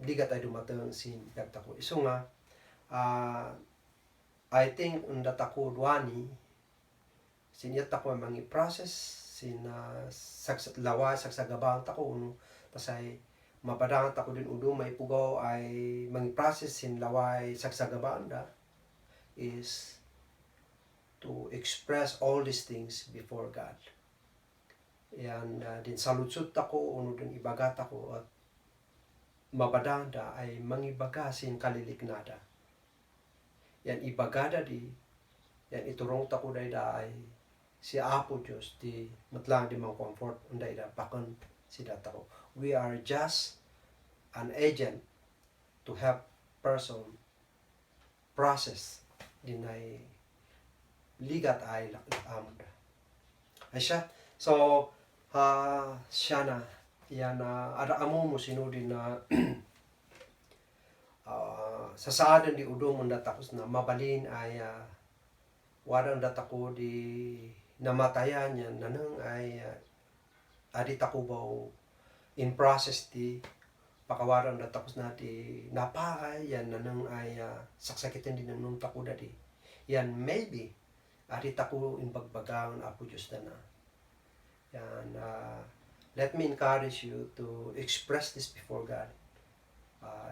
diga tayo dumatang sin pagta ko. Iso nga I think undat ako duani sin yat ako mangi process sin lawa sagsagabang tako uno tasay mapadangan tako din udo may pugaw ay mangi process sin laway sagsagabang da is to express all these things before God. Yan din saludsud tako uno din ibagat ako at mabadanda ay mangibaga sin kaliliknada. Yan ibagada di yan iturong tako dayda ay si Apo Diyos di matlang di mang comfort unday da pakon si datako. We are just an agent to help person process din ay ligat ay amon da. Ay siya. So siya na yan ada amo mo sinudin na sa saadan di udong ang datakos na mabalin ay warang datako di namatayan yan nanang ay adit ako baw in process di pakawarang datakos na di napaay yan nanang ay saksakitin din ng nung tako dadi yan maybe adit ako in bagbagang Apo Diyos na yan let me encourage you to express this before God.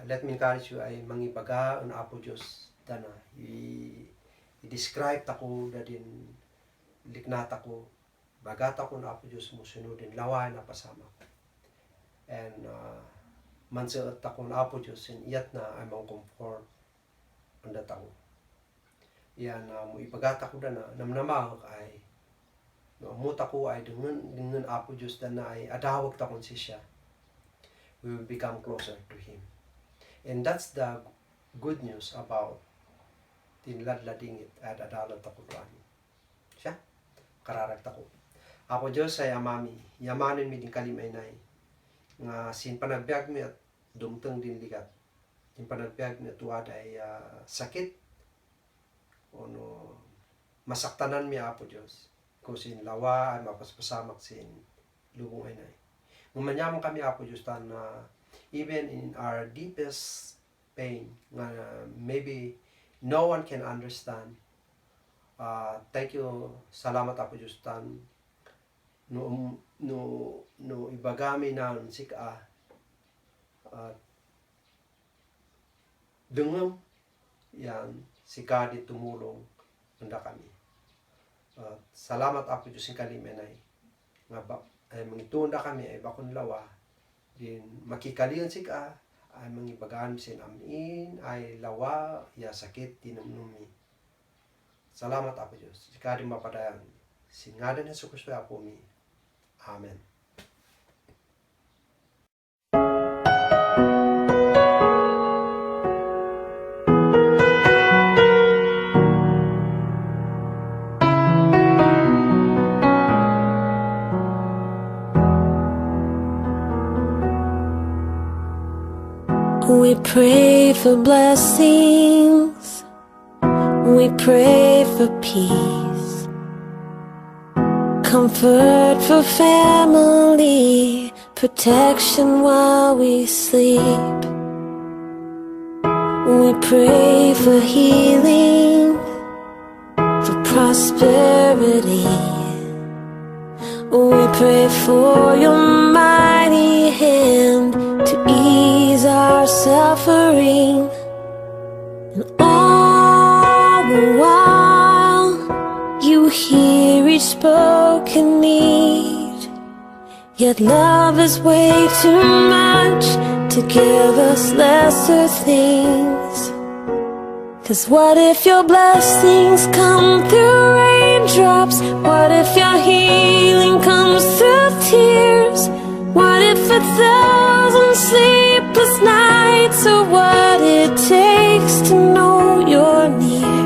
Let me encourage you ay mangibaga ang Apo Diyos dana i-describe tako da din liknata ko bagata ko na Apo Diyos mo sunodin laway na pasama and mansuot tako na Apo Diyos in iyat na ay mga comfort ang datako yan mo ibagata ko dana namnamahok ay no muta ko ay dengan Apo Diyos dana ay adawag takon siya we will become closer to Him. And that's the good news about tinladladingit at adalat ako duani. Siya, kararagta ko. Apo Diyos ay amami, yamanin mi din kalimaynay. Nga sin panagbiag mi at dumteng din ligat. Sin panagbiag mi at tuwad ay sakit. O no, masaktanan mi Apo Diyos. Kung sin lawa ay mapaspasamak sin lubong ay nay. Ngumanyaman kami Apo Diyos na even in our deepest pain, maybe no one can understand. Thank you, salamat Apo Diyos tan. No ibagami na sika dengem yan sika di tumulong anda kami. Salamat Apo Diyos yung kalimenay. Ay mangitunda kami ay bakon lawa din makikalian sika ay mangibagaan sin amin ay lawa ya sakit tinumnumi. Salamat Apo Diyos. Sika din mapadayan. Singadan Hesus Kristo Apo mi. Amen. We pray for blessings, we pray for peace, comfort for family, protection while we sleep. We pray for healing, for prosperity. We pray for your mighty hand to ease ourselves suffering. And all the while you hear each spoken need. Yet love is way too much to give us lesser things. 'Cause what if your blessings come through raindrops? What if your healing comes through tears? What if 1,000 sleepless nights are what it takes to know you're near?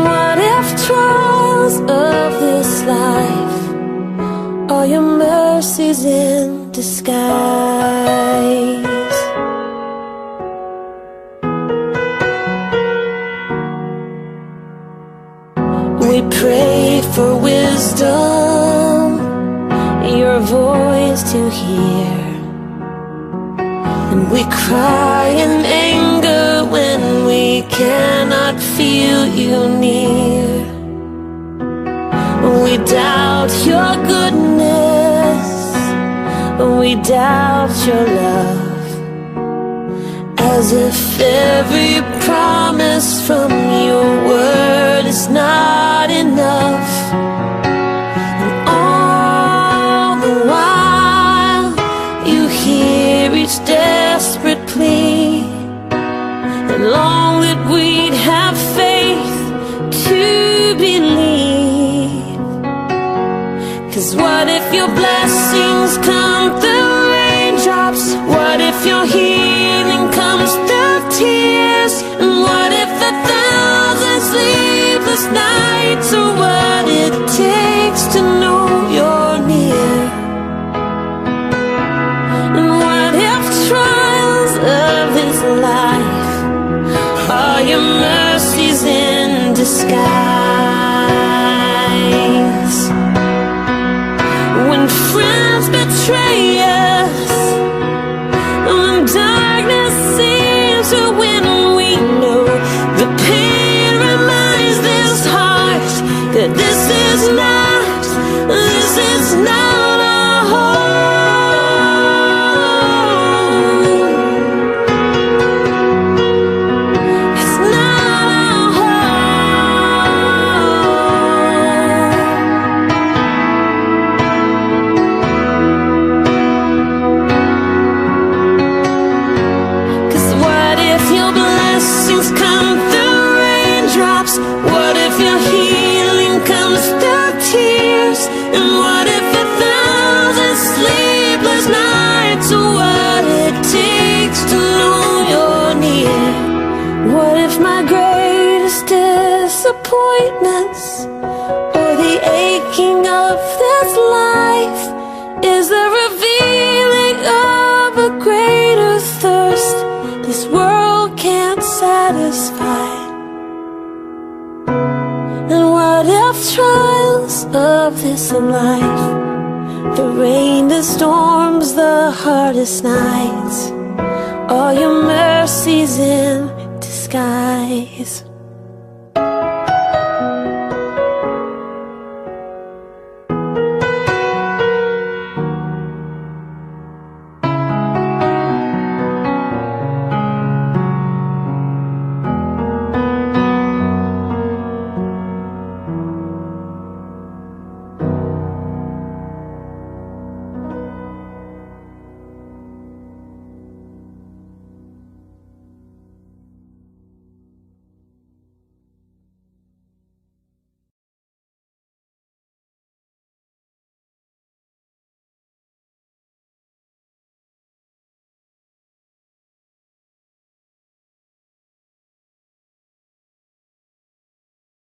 What if trials of this life are your mercies in disguise? We pray for wisdom, your voice to hear. And we cry in anger when we cannot feel you near. We doubt your goodness, we doubt your love, as if every promise from your word is not enough. And all the while you hear each desperate plea, and long that we'd have faith to believe. 'Cause what if your blessings come through raindrops? What if your healing comes through tears? And what if 1,000 sleepless nights are what it takes to know you're near? And what if trials of this life are your mercies in disguise? When friends betray us, when darkness seems to win, we know the pain reminds this heart that this is not our home. It's not our home. 'Cause what if your blessings come through raindrops? What if your healing comes through tears? And what if 1,000 sleepless nights are what it takes to know you're near? What if my greatest disappointments, or the aching of this life, is the revealing of a greater thirst this world can't satisfy? And what if trials of this life, the rain, the storms, the hardest nights, are your mercies in disguise?